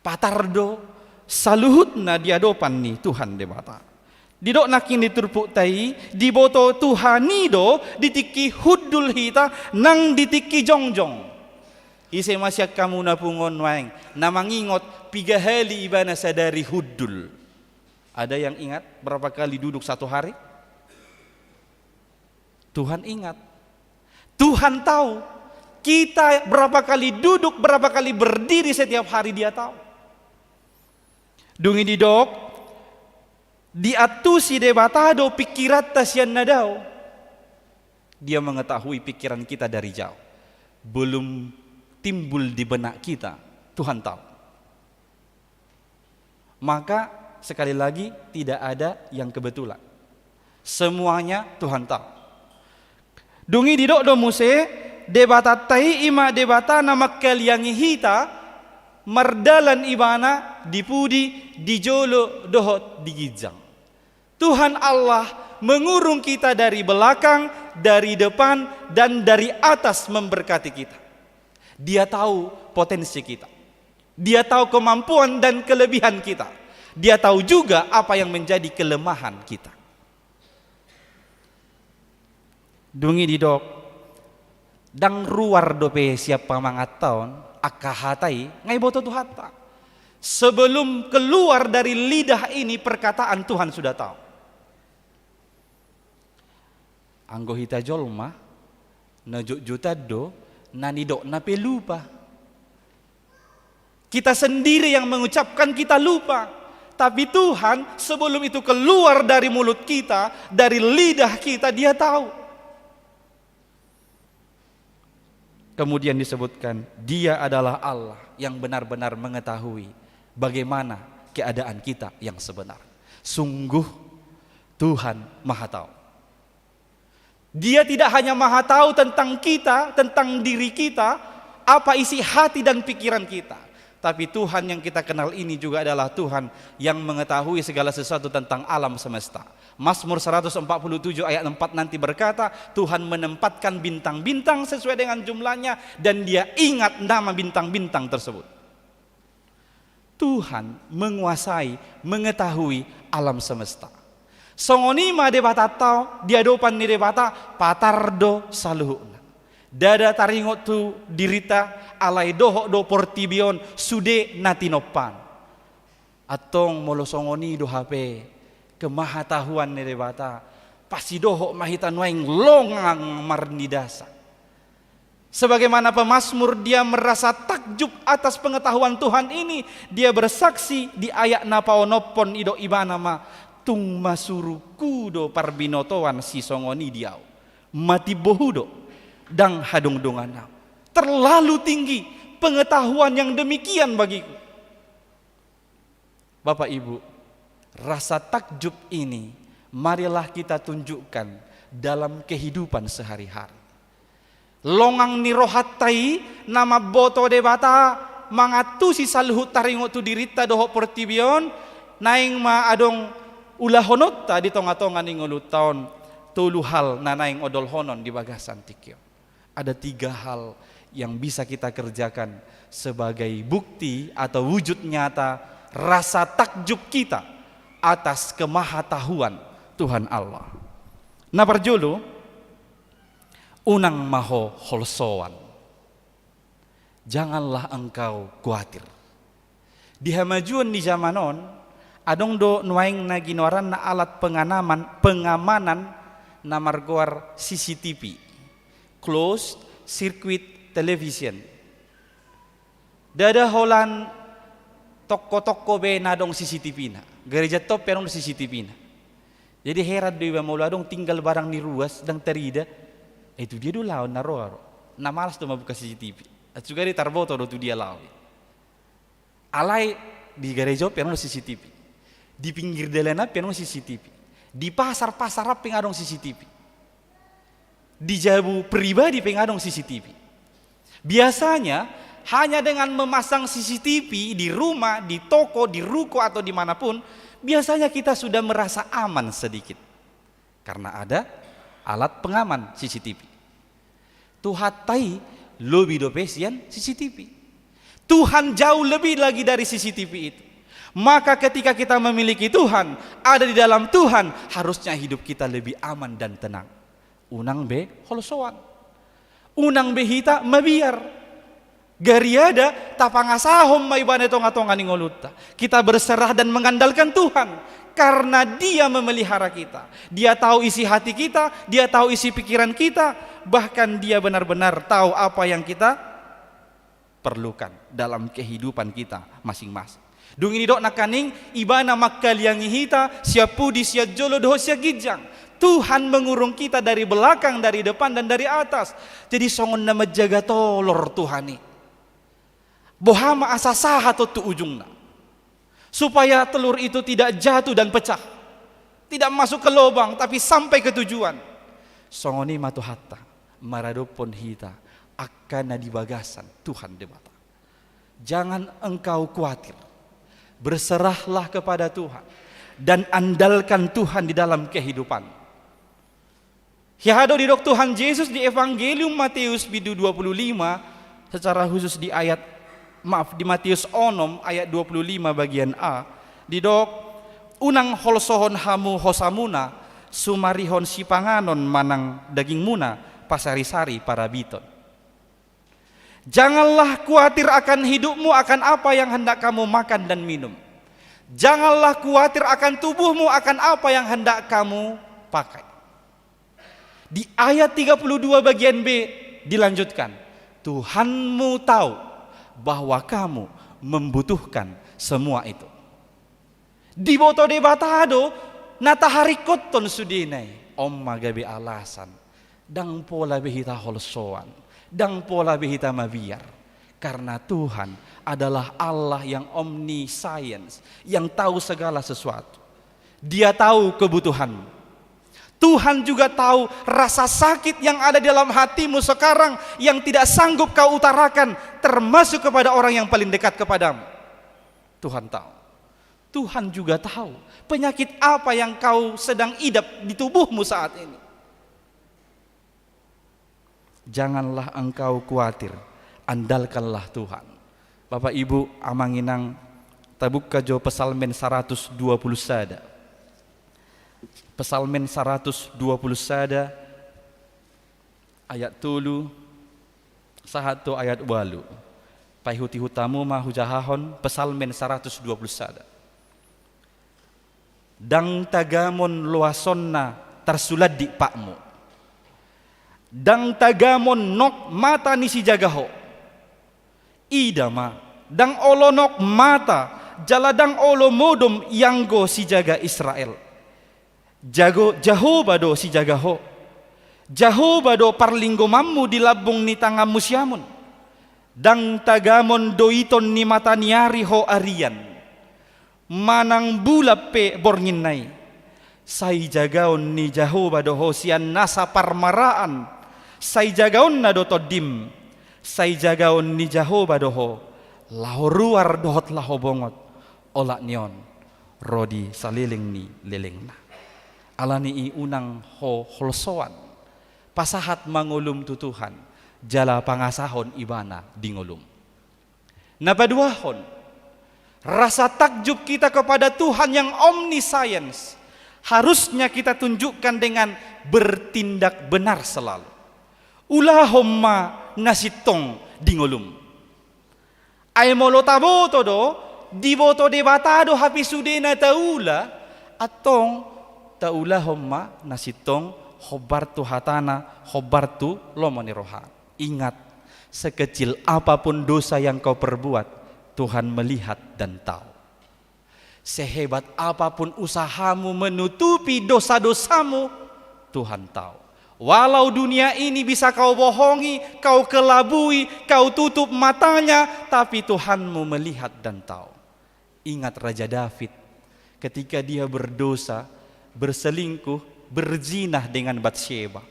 Patar do saluhutna di adopan ni Tuhan Debata. Didok nangkin di turpukta i, diboto Tuhan i do di tingki hundul hita nang di tingki jongjong. Ise ma sian hamu na pungu on nuaeng na mangingot piga hali ibana sadari hundul? Ada yang ingat berapa kali duduk satu hari? Tuhan ingat. Tuhan tahu kita berapa kali duduk, berapa kali berdiri setiap hari, Dia tahu. Dung i didok, diantusi Debata do pingkiranta sian na dao. Dia mengetahui pikiran kita dari jauh. Belum timbul di benak kita, Tuhan tahu. Maka, sekali lagi, tidak ada yang kebetulan. Semuanya Tuhan tahu. Dung i didok do muse, Debatanta i ima Debata na mangkaliangi hita, mardalan Ibana di pudi, di jolo dohot di ginjang. Tuhan Allah mengurung kita dari belakang, dari depan, dan dari atas memberkati kita. Dia tahu potensi kita. Dia tahu kemampuan dan kelebihan kita. Dia tahu juga apa yang menjadi kelemahan kita. Dung i didok, ndang ruar dope sian pamangantaon angka hata i, nga diboto Tuhanta. Sebelum keluar dari lidah ini, perkataan Tuhan sudah tahu. Anggo hita jolma, na jotjotan do, na nidokna pe lupa. Kita sendiri yang mengucapkan, kita lupa. Tapi Tuhan, sebelum itu keluar dari mulut kita, dari lidah kita, Dia tahu. Kemudian disebutkan, Dia adalah Allah yang benar-benar mengetahui bagaimana keadaan kita yang sebenar. Sungguh Tuhan Maha Tahu. Dia tidak hanya Maha Tahu tentang kita, tentang diri kita, apa isi hati dan pikiran kita. Tapi Tuhan yang kita kenal ini juga adalah Tuhan yang mengetahui segala sesuatu tentang alam semesta. Mazmur seratus empat puluh tujuh ayat empat nanti berkata, Tuhan menempatkan bintang-bintang sesuai dengan jumlahnya, dan Dia ingat nama bintang-bintang tersebut. Tuhan menguasai, mengetahui alam semesta. Songon i ma Debatanta, di adopan ni Debata, patar do saluhutna. Ndada taringot tu dirinta, alai dohot do portibi on sude na tinompaNa. Antong molo songon i do hape kemahatahuan ni Debata, pasti dohot ma hita nuaeng longang marnidasa. Sebagaimana pemazmur, dia merasa takjub atas pengetahuan Tuhan ini. Dia bersaksi di ayat na paonomhon, didok ibana ma, tung masuru Ho do parbinotoan sisongon i di ahu. Matimbo Ho do, ndang hadungdungan ahu. Terlalu tinggi pengetahuan yang demikian bagiku. Bapak Ibu, rasa takjub ini marilah kita tunjukkan dalam kehidupan sehari-hari. Longang ni rohanta i na mamboto Debata mangantusi saluhut taringot tu dirinta dohot portibi on, naeng ma adong ulahononta di tongatonga ni ngolunta on, tolu hal na naeng odolhonon di bagasan tingki on. Ada tiga hal yang bisa kita kerjakan sebagai bukti atau wujud nyata rasa takjub kita atas kemahatahuan Tuhan Allah. Na parjolo, unang ma ho holsoan. Janganlah engkau kuatir. Di hamajuon ni jaman on, adong do nuaeng na ginoaranna alat penganaman, pengamanan na margoar C C T V, closed circuit television. Ndada holan toko-toko be na adong C C T V-na. Gareja tong pe adong C C T V-na. Jadi heran do iba molo adong tinggal barang ni ruas ndang tarida. Eh, tu dia do laon na ro aro. Na malas do mambuka C C T V. Acuga di tarboto do tu dia laon. Alai di gareja pe adong C C T V. Di pinggir dalan pe adong C C T V. Di pasar-pasar pe adong C C T V. Di jabu pribadi pe adong C C T V. Biasanya hanya dengan memasang C C T V di rumah, di toko, di ruko atau dimanapun, biasanya kita sudah merasa aman sedikit. Karena ada alat pengaman C C T V. Tuhanta i lobi dope sian C C T V. Tuhan jauh lebih lagi dari C C T V itu. Maka ketika kita memiliki Tuhan, ada di dalam Tuhan, harusnya hidup kita lebih aman dan tenang. Unang be holsoan. Unang be hita mabiar. Gariada tapangasahon ma Ibana di tonga-tonga ni ngolunta. Kita berserah dan mengandalkan Tuhan karena Dia memelihara kita. Dia tahu isi hati kita, Dia tahu isi pikiran kita, bahkan Dia benar-benar tahu apa yang kita perlukan dalam kehidupan kita masing-masing. Dung i didok nangkaning, Ibana mangkaliangi hita sian pudi, sian jolo dohot sian ginjang. Tuhan mengurung kita dari belakang, dari depan, dan dari atas. Jadi songon na manjaga tolor Tuhan i. Boha ma asa sahat on tu ujungna. Supaya telur itu tidak jatuh dan pecah. Tidak masuk ke lubang, tapi sampai ke tujuan. Songon i ma Tuhanta maradophon hita angka na di bagasan Tuhan Debata. Jangan engkau khawatir. Berserahlah kepada Tuhan dan andalkan Tuhan di dalam kehidupan. Hea do didok Tuhan Jesus di Evangelium Mateus bindu dua puluh lima, secara khusus di ayat, maaf, di Mateus onom ayat dua puluh lima bagian A, didok, "Unang holsohon hamu hosamuna, sumarihon sipanganon manang dagingmuna, pasari-sari parabiton." Janganlah khawatir akan hidupmu, akan apa yang hendak kamu makan dan minum. Janganlah khawatir akan tubuhmu, akan apa yang hendak kamu pakai. Di ayat tiga puluh dua bagian B dilanjutkan, Tuhanmu tahu bahwa kamu membutuhkan semua itu. Diboto Debata do na taharingkothon sudena i. On ma gabe alasan. Ndang pola be hita holsoan. Ndang pola be hita mabiar. Karena Tuhan adalah Allah yang omniscience, yang tahu segala sesuatu. Dia tahu kebutuhanmu. Tuhan juga tahu rasa sakit yang ada di dalam hatimu sekarang yang tidak sanggup kau utarakan, termasuk kepada orang yang paling dekat kepadamu. Tuhan tahu. Tuhan juga tahu penyakit apa yang kau sedang idap di tubuhmu saat ini. Janganlah engkau khawatir, andalkanlah Tuhan. Bapak, Ibu, Amang, Inang, tabuka jo Psalmen saratus dua puluh sada. Psalmen saratus dua puluh sada, ayat tolu sahat tu ayat ualu. Paihut-ihut hamu ma hujahahon Psalmen saratus dua puluh sada. Ndang tagamon loasonna tarsulandik patmu. Ndang tagamon nok mata ni sijaga ho. Ida ma, ndang olo nok mata, jala ndang olo modom ianggo sijaga Israel. Jago, Jahowa do sijaga ho. Jahowa do parlinggomanmu di lambung ni tanganmu siamun. Ndang tagamon doiton ni mata ni ari ho arian, manang bulan pe bornginna i. Sai jagaon ni Jahowa do ho sian nasa parmaraan, sai jagaonna do tondim. Sai jagaon ni Jahowa do ho laho ruar dohot laho bongot, olat ni on ro di saleleng ni lelengna. Alani i unang ho holsoan, pasahat ma ngolum tu Tuhan, jala pangasahon Ibana di ngolum. Na paduahon, rasa takjub kita kepada Tuhan yang omniscience harusnya kita tunjukkan dengan bertindak benar selalu. Ulahon ma na sintong di ngolum. Ai molo taboto do, diboto Debata do hape sude na taula, antong taulahon ma na sintong hombar tu hatana, hombar tu lomo ni roha. Ingat, Sekecil apapun dosa yang kau perbuat, Tuhan melihat dan tahu. Sehebat apapun usahamu menutupi dosa-dosamu, Tuhan tahu. Walau dunia ini bisa kau bohongi, kau kelabui, kau tutup matanya, tapi Tuhanmu melihat dan tahu. Ingat Raja David, ketika dia berdosa, berselingkuh, berzinah dengan Batseba.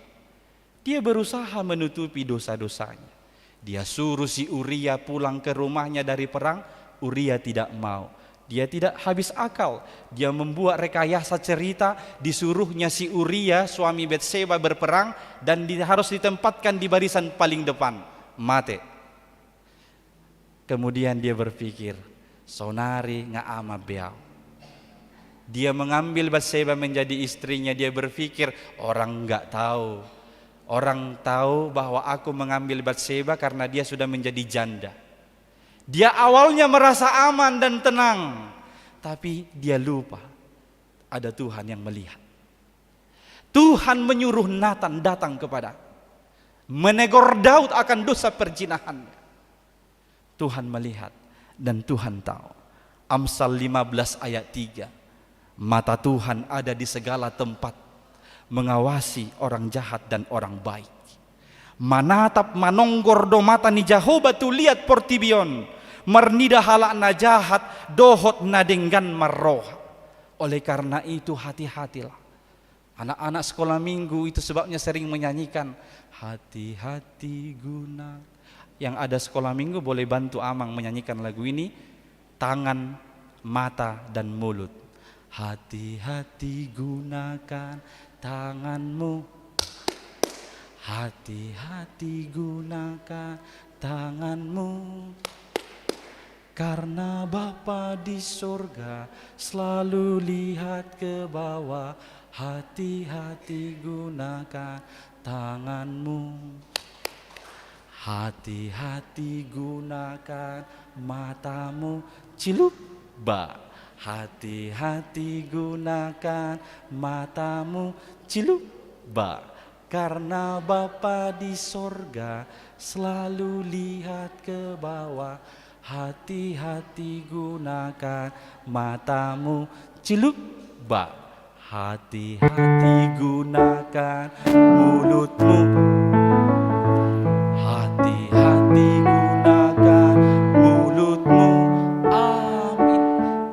Dia berusaha menutupi dosa-dosanya. Dia suruh si Uria pulang ke rumahnya dari perang, Uria tidak mau. Dia tidak habis akal. Dia membuat rekayasa cerita, disuruhnya si Uria, suami Batseba, berperang dan di-, harus ditempatkan di barisan paling depan. Mate. Kemudian dia berpikir, "Saonari nga amang be au." Dia mengambil Batseba menjadi istrinya, dia berpikir, "Orang nggak tahu. Orang tahu bahwa aku mengambil Batseba karena dia sudah menjadi janda." Dia awalnya merasa aman dan tenang, tapi dia lupa ada Tuhan yang melihat. Tuhan menyuruh Nathan datang kepada, menegur Daud akan dosa perzinahannya. Tuhan melihat dan Tuhan tahu. Amsal lima belas ayat tiga. Mata Tuhan ada di segala tempat, mengawasi orang jahat dan orang baik. Manatap manonggor do mata ni Jahowa tu liat portibi on, marnida halak na jahat dohot na denggan marroha. Oleh karena itu, hati-hatilah. Anak-anak sekolah minggu itu sebabnya sering menyanyikan, "Hati-hati guna." Yang ada sekolah minggu boleh bantu amang menyanyikan lagu ini, tangan, mata, dan mulut. Hati-hati gunakan tanganmu. Hati-hati gunakan tanganmu. Karena Bapa di sorga selalu lihat ke bawah, hati-hati gunakan tanganmu. Hati-hati gunakan matamu, cilup, ba. Hati-hati gunakan matamu, cilup, ba. Karena Bapa di sorga selalu lihat ke bawah, hati-hati gunakan matamu, cilup, ba. Hati-hati gunakan mulutmu. Hati-hati gunakan mulutmu. Amin.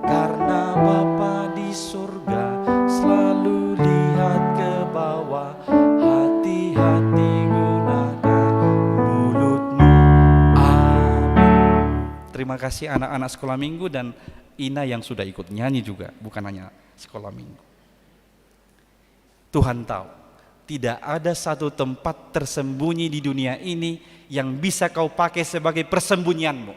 Karena Bapa di sorga selalu lihat ke bawah. Hati-hati gunakan mulutmu. Amin. Terima kasih anak-anak sekolah minggu dan Ina yang sudah ikut nyanyi juga, bukan hanya sekolah minggu. Tuhan tahu, tidak ada satu tempat tersembunyi di dunia ini yang bisa kau pakai sebagai persembunyianmu.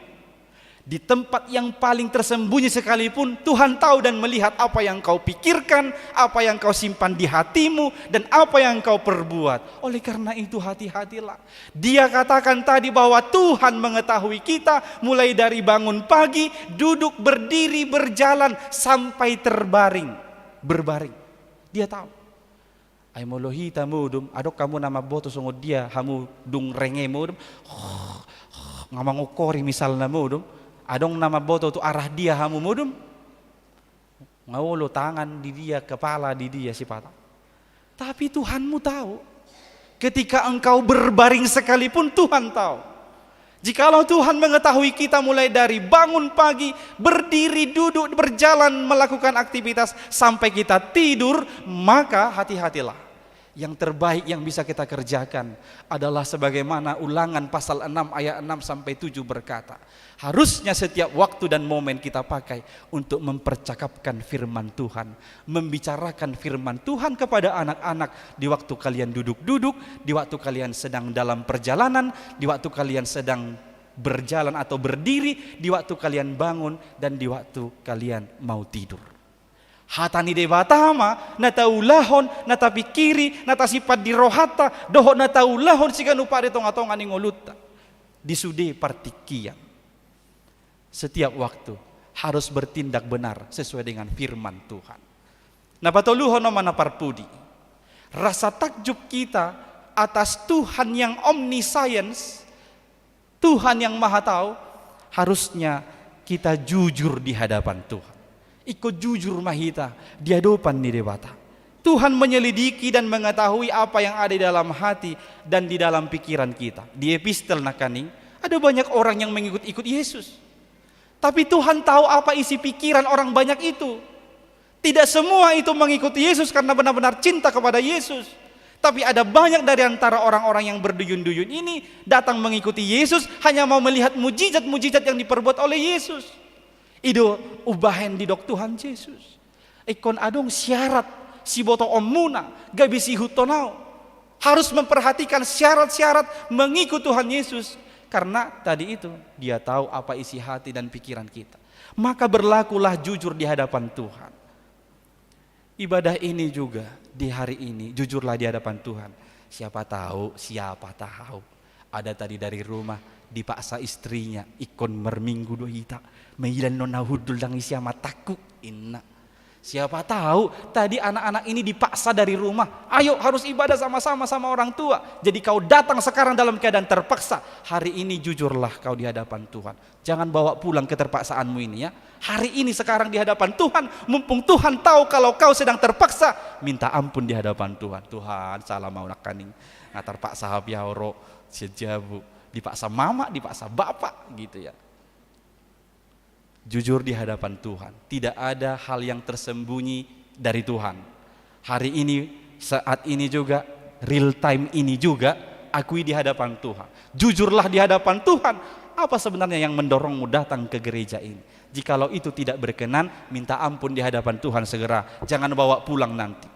Di tempat yang paling tersembunyi sekalipun, Tuhan tahu dan melihat apa yang kau pikirkan, apa yang kau simpan di hatimu, dan apa yang kau perbuat. Oleh karena itu, hati-hatilah. Dia katakan tadi bahwa Tuhan mengetahui kita mulai dari bangun pagi, duduk, berdiri, berjalan, sampai terbaring, berbaring. Dia tahu. Ai molo hita modom, adong hamu na mamboto songon dia hamu dung renge modom, nga mangokori misalna modom, adong na mamboto tu arah dia hamu modom, nga olo tangan di dia, kepala di dia sipata. Tapi Tuhanmu tahu. Ketika engkau berbaring sekalipun, Tuhan tahu. Jikalau Tuhan mengetahui kita mulai dari bangun pagi, berdiri, duduk, berjalan, melakukan aktivitas, sampai kita tidur, maka hati-hatilah. Yang terbaik yang bisa kita kerjakan adalah sebagaimana Ulangan pasal enam ayat enam sampai tujuh berkata, harusnya setiap waktu dan momen kita pakai untuk mempercakapkan firman Tuhan, membicarakan firman Tuhan kepada anak-anak di waktu kalian duduk-duduk, di waktu kalian sedang dalam perjalanan, di waktu kalian sedang berjalan atau berdiri, di waktu kalian bangun, dan di waktu kalian mau tidur. Hata ni Debata ma na taulahon, na tapingkiri, na tasimpan di rohanta, dohot na taulahon siganup ari di tonga-tonga ni ngolunta di sude partingkian. Setiap waktu harus bertindak benar sesuai dengan firman Tuhan. Na patoluhon ma na parpudi. Rasa takjub kita atas Tuhan yang omniscience Tuhan yang Maha Tahu, harusnya kita jujur di hadapan Tuhan. Ingkon jujur ma hita di adopan ni Debata. Tuhan menyelidiki dan mengetahui apa yang ada di dalam hati dan di dalam pikiran kita. Di epistel nangkaning, ada banyak orang yang mengikut-ikut Yesus. Tapi Tuhan tahu apa isi pikiran orang banyak itu. Tidak semua itu mengikuti Yesus karena benar-benar cinta kepada Yesus. Tapi ada banyak dari antara orang-orang yang berduyun-duyun ini datang mengikuti Yesus, hanya mau melihat mujizat-mujizat yang diperbuat oleh Yesus. I do umbahen didok Tuhan Jesus, ingkon adong syarat sibotoonmuna, gabe siihuthon Ahu. Harus memperhatikan syarat-syarat mengikut Tuhan Yesus. Karena tadi itu, Dia tahu apa isi hati dan pikiran kita. Maka berlakulah jujur di hadapan Tuhan. Ibadah ini juga di hari ini, jujurlah di hadapan Tuhan. Siapa tahu, siapa tahu ada tadi dari rumah dipaksa istrinya, ingkon marminggu do hita, mailan non na hundul dang isi amatangku, inna. Siapa tahu tadi anak-anak ini dipaksa dari rumah, ayo harus ibadah sama-sama sama orang tua. Jadi kau datang sekarang dalam keadaan terpaksa. Hari ini jujurlah kau di hadapan Tuhan. Jangan bawa pulang keterpaksaanmu ini, ya. Hari ini sekarang di hadapan Tuhan, mumpung Tuhan tahu kalau kau sedang terpaksa, minta ampun di hadapan Tuhan. Tuhan, salah ma ahu nangkaning. Nga terpaksa hape ahu ro sian jabu. Dipaksa mama, dipaksa bapak, gitu ya. Jujur di hadapan Tuhan. Tidak ada hal yang tersembunyi dari Tuhan. Hari ini, saat ini juga, real time ini juga, akui di hadapan Tuhan. Jujurlah di hadapan Tuhan. Apa sebenarnya yang mendorongmu datang ke gereja ini? Jikalau itu tidak berkenan, minta ampun di hadapan Tuhan segera. Jangan bawa pulang nanti.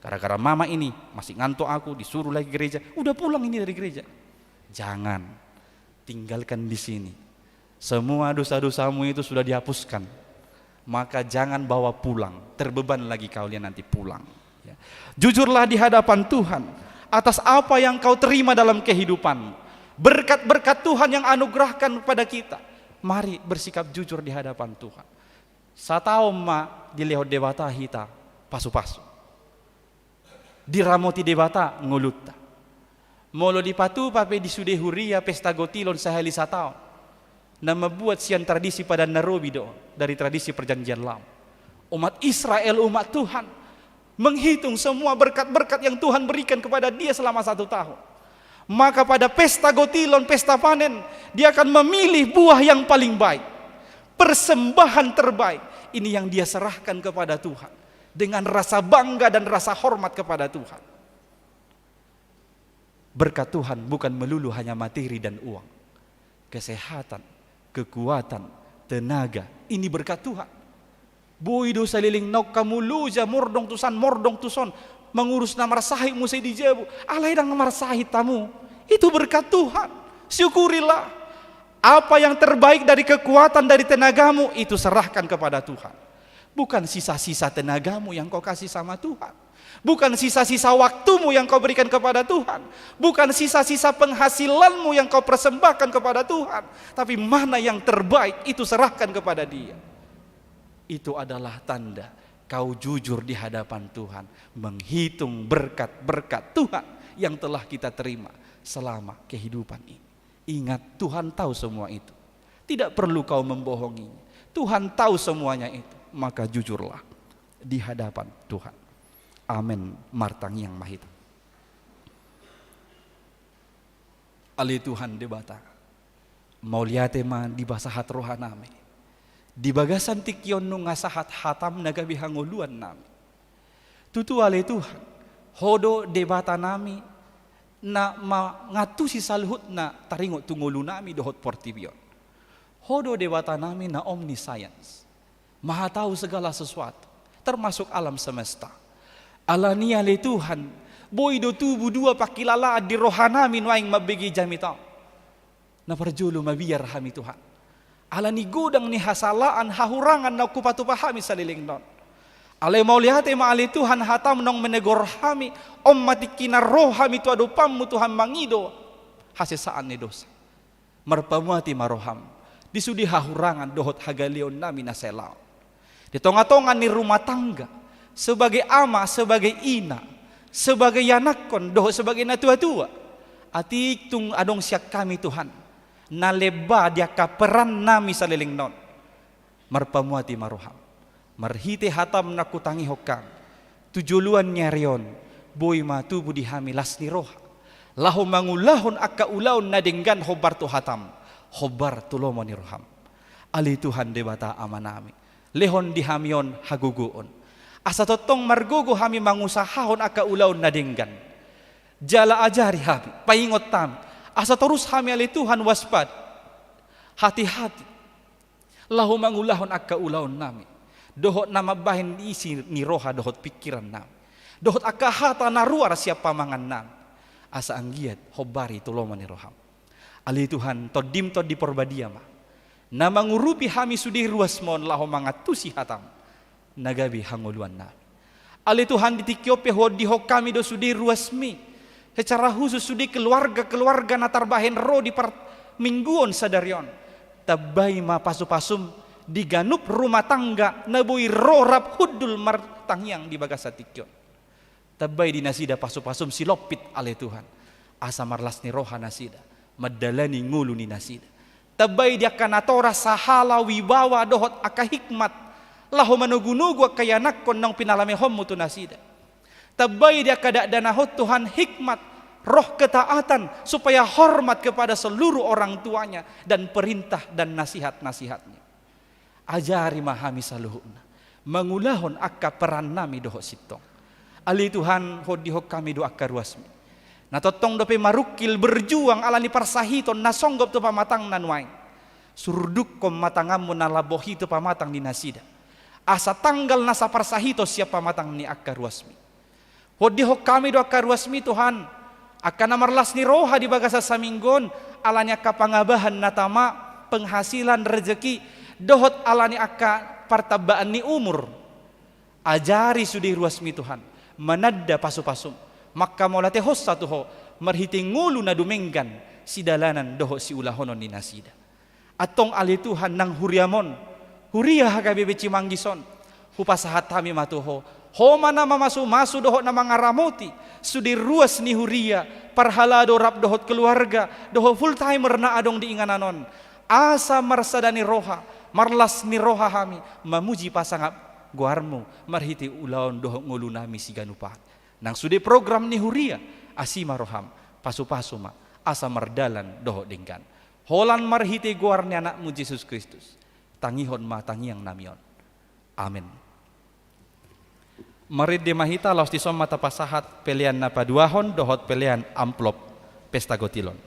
Gara-gara mama ini, masih ngantuk aku, disuruh lagi gereja. Udah pulang ini dari gereja. Jangan. Tinggalkan di sini. Semua dosa-dosamu itu sudah dihapuskan. Maka jangan bawa pulang. Terbeban lagi kau lihat nanti pulang. Ya. Jujurlah di hadapan Tuhan atas apa yang kau terima dalam kehidupan. Berkat-berkat Tuhan yang anugerahkan kepada kita. Mari bersikap jujur di hadapan Tuhan. Sataon ma dilehon Debata hita pasu-pasu. Diramoti Debata ngolunta. Molo dipatupa pe di sude huria pesta gotilon sahali sataon. Na mambuat sian tradisi Padan Na Robi do, dari tradisi Perjanjian Lama. Umat Israel, umat Tuhan, menghitung semua berkat-berkat yang Tuhan berikan kepada dia selama satu tahun. Maka pada pesta gotilon, pesta panen, dia akan memilih buah yang paling baik. Persembahan terbaik. Ini yang dia serahkan kepada Tuhan. Dengan rasa bangga dan rasa hormat kepada Tuhan. Berkat Tuhan bukan melulu hanya materi dan uang. Kesehatan, kekuatan, tenaga, ini berkat Tuhan. Boi do saleleng naung hamu loja mordom tusan, mordom tuson, mangurus na marsahit muse di jabu, alai ndang marsahit hamu. Itu berkat Tuhan. Syukurilah. Apa yang terbaik dari kekuatan, dari tenagamu, itu serahkan kepada Tuhan. Bukan sisa-sisa tenagamu yang kau kasih sama Tuhan. Bukan sisa-sisa waktumu yang kau berikan kepada Tuhan. Bukan sisa-sisa penghasilanmu yang kau persembahkan kepada Tuhan. Tapi mana yang terbaik, itu serahkan kepada Dia. Itu adalah tanda kau jujur di hadapan Tuhan, menghitung berkat-berkat Tuhan yang telah kita terima selama kehidupan ini. Ingat, Tuhan tahu semua itu. Tidak perlu kau membohonginya. Tuhan tahu semuanya itu. Maka jujurlah di hadapan Tuhan. Amen. Martangiang ma hita. Ale Tuhan Debata, mauliate ma dipasahat rohanami. Di bagasan tingki on nunga sahat hatam na gabe hangoluannami. Tutu ale Tuhan, Ho do Debatanami na mangantusi saluhutna taringot tu ngolunami dohot portibi on. Ho do Debatanami na omniscience, maha tahu segala sesuatu, termasuk alam semesta. Alani ale Tuhan, boi do tubu dua pangkilalaan di rohanami nuaeng mambege jamita on. Na parjolo mabiar hami Tuhan. Alani godang ni hasalaan, hahurangan naung hupatupa hami saleleng on. Alai mauliate ma ale Tuhan hatam naung menegor hami, on ma tingkina ro hami tu adopanmu Tuhan mangido hasesaan ni dosa. Marpamuati ma roham di sude hahurangan dohot hagaleonnami na salaon. Di tonga-tonga ni rumah tangga, sebagai ama, sebagai ina, sebagai ianakhon, dohot sebagai natuatua. Atik tung adong sian hami Tuhan, na lemba di angka peran nami saleleng on. Marpamuati ma roham. Marhite hatam na hutangihon hami tu joloan ni ari on, boi ma tubu di hami las ni roha, laho mangulahon angka ulaon na denggan hombar tu hatam, hombar tu lomo ni roham. Ale Tuhan Debata Amanami, lehon di hami on hagogoon, asa tongtong margogo hami mangusahahon angka ulaon na denggan. Jala ajari hami, paingot hami, asa torus hami ale Tuhan waspada, hati-hati, laho mangulahon angka ulaon nami, dohot na mambahen isi ni roha dohot pingkiran nami, dohot angka hata na ruar sian pamangan nami, asa anggiat hombari tu lomo ni roham. Ale Tuhan, Tondim Tondi Porbadia ma na mangurupi hami sude ruasmon laho mangantusi hatam na gabe hangoluan nami. Ale Tuhan, di tingki on pe huondihon hami do sude ruasmi, secara khusus sude keluarga-keluarga na tarbahen ro di parmingguon sadari on. Tambai ma pasu-pasum di ganup rumah tangga na boi ro rap hundul martangiang di bagasan tingki on. Tambai di nasida pasu-pasum silompit ale Tuhan, asa marlas ni roha nasida mandalani ngolu ni nasida. Tambai di angka natorasna sahala wibawa dohot angka hikmat laho manogu-nogu angka ianakhon naung pinalamehonmu tu nasida. Tambai di angka dakdanak on Tuhan hikmat, roh ketaatan supaya hormat kepada seluruh orang tuanya dan perintah dan nasihat-nasihatnya. Ajari ma hami saluhutna mangulahon angka peran nami dohot sintong. Ale Tuhan, huondihon hami do angka ruasmi na tongtong dope marungkil berjuang ala ni parsahiton na songgop tu pamatangna nuaeng. Surdukkon ma tanganmu na lambok i tu pamatang ni nasida, asa tanggal na saparsahiton sian pamatang ni angka ruasmi. Huondihon hami do angka ruasmi Tuhan, angka na marlas ni roha di bagasan saminggu on, ala ni angka pangabahan na tama, penghasilan, rezeki, dohot ala ni angka partambaan ni umur. Ajari sude ruasmi Tuhan mananda pasu-pasum, manghamauliatehonsa tu Ho marhite ngolu na dumenggan sidalanan dohot siulahonon ni nasida. Antong ale Tuhan nang huriam on, huria H K B P Cimanggis on, hupasahat hami ma tu Ho. Ho ma na mamasu-masu dohot na mangaramoti sude ruas ni huria, parhalado rap dohot keluarga, dohot full timer na adong di inganan on. Asa marsada ni roha, marlas ni roha hami mamuji pasangap goarmu marhite ulaon dohot ngolu nami siganup ari. Nang sude program ni huria, asi ma roham, pasu-pasu ma asa mardalan dohot denggan. Holan marhite goar ni Anakmu Jesus Kristus, tangihon ma tangiang nami on. Amen. Marende ma hita, laos dison ma tapasahat pelean na paduahon dohot pelean amplop pesta gotil on.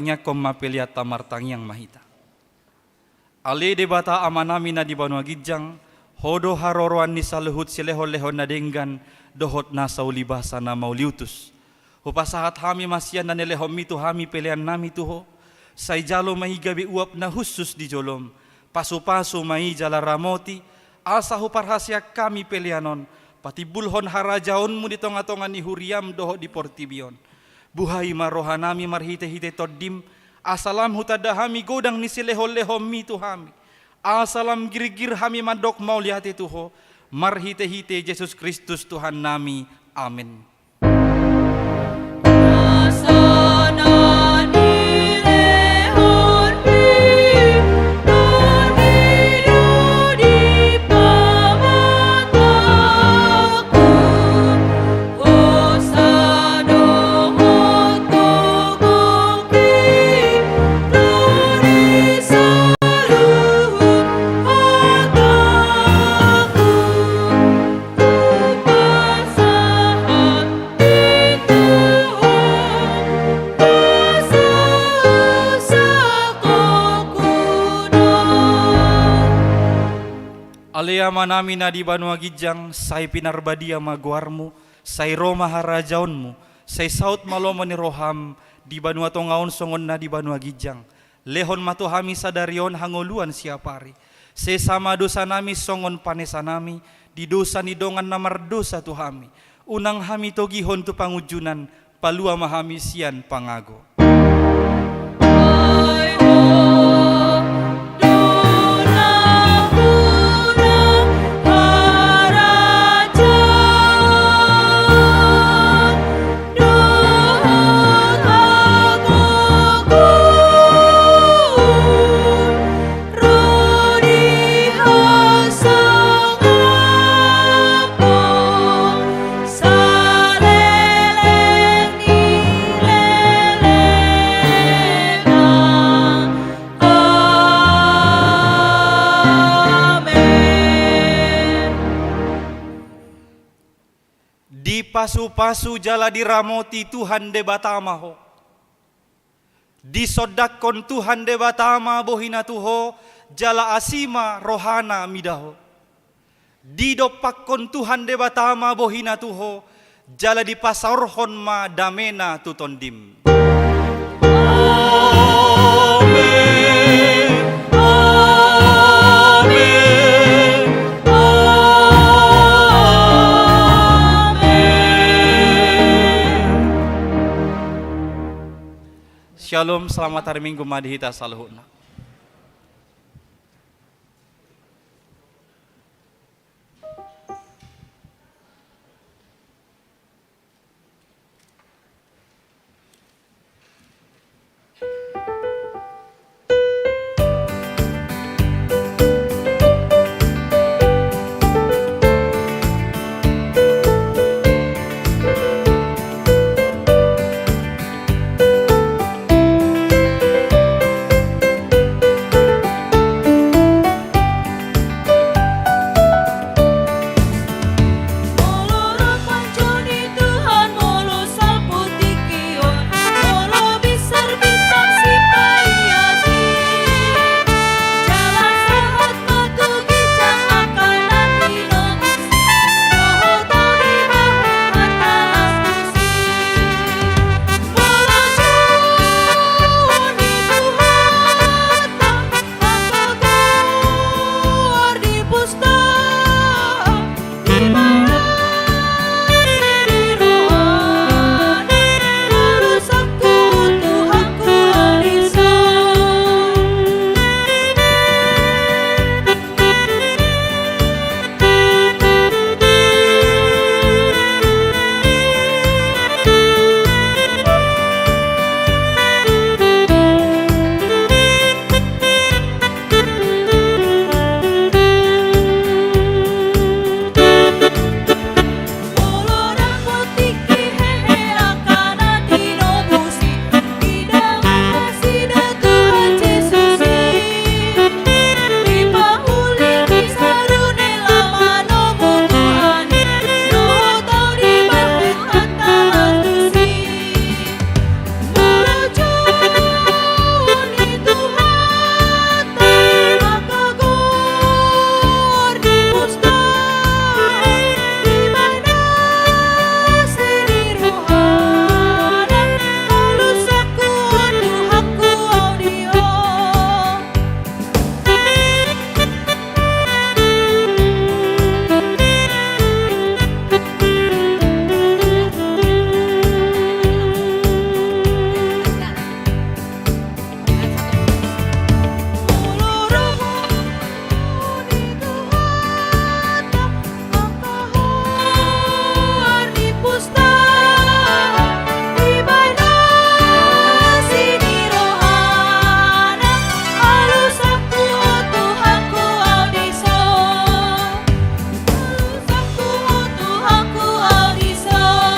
Tangiangkon ma peleanta, martangiang ma hita. Ale Debata Amanami na di banua ginjang, Ho do haroroan ni saluhut silehonlehon na denggan dohot nasa ulibasa na mauliutus. Hupasahat hami ma sian na nilehonMi tu hami peleannami tu Ho. Sai jalo ma i gabe uap na hushus di joloM. Pasupasu ma i jala ramoti, asa huparhaseang hami pelean on patimbulhon harajaonMu di tongatonga ni huriaM dohot di portibi on. Buhai ma rohanami marhitehite TondiM, asa lam hutanda hami godang ni silehonlehonMi tu hami, asa lam girgir hami mandok mauliate tu Ho, marhitehite Jesus Kristus Tuhannami. Amen. Ale Amanami na di banua ginjang, sai pinarbadia ma goarMu, sai ro ma harajaonMu, sai saut ma lomo ni rohaM di banua tonga on songon na di banua ginjang. Lehon ma tu hami sadari on hangoluan siapari. Sesa ma dosanami songon panesanami di dosa ni dongan na mardosa tu hami. Unang hami togihon tu pangunjunan, palua ma hami sian pangago. Amen. Dipasupasu jala diramoti Tuhan Debata ma ho. Disondangkon Tuhan Debata ma bohina tu ho, jala asi ma rohana mida ho. Didompakkon Tuhan Debata ma bohina tu ho, jala dipasaorhon ma damena tu tondim. Amen. Amen. Amen. Shalom, selamat hari Minggu ma di hita saluhutna.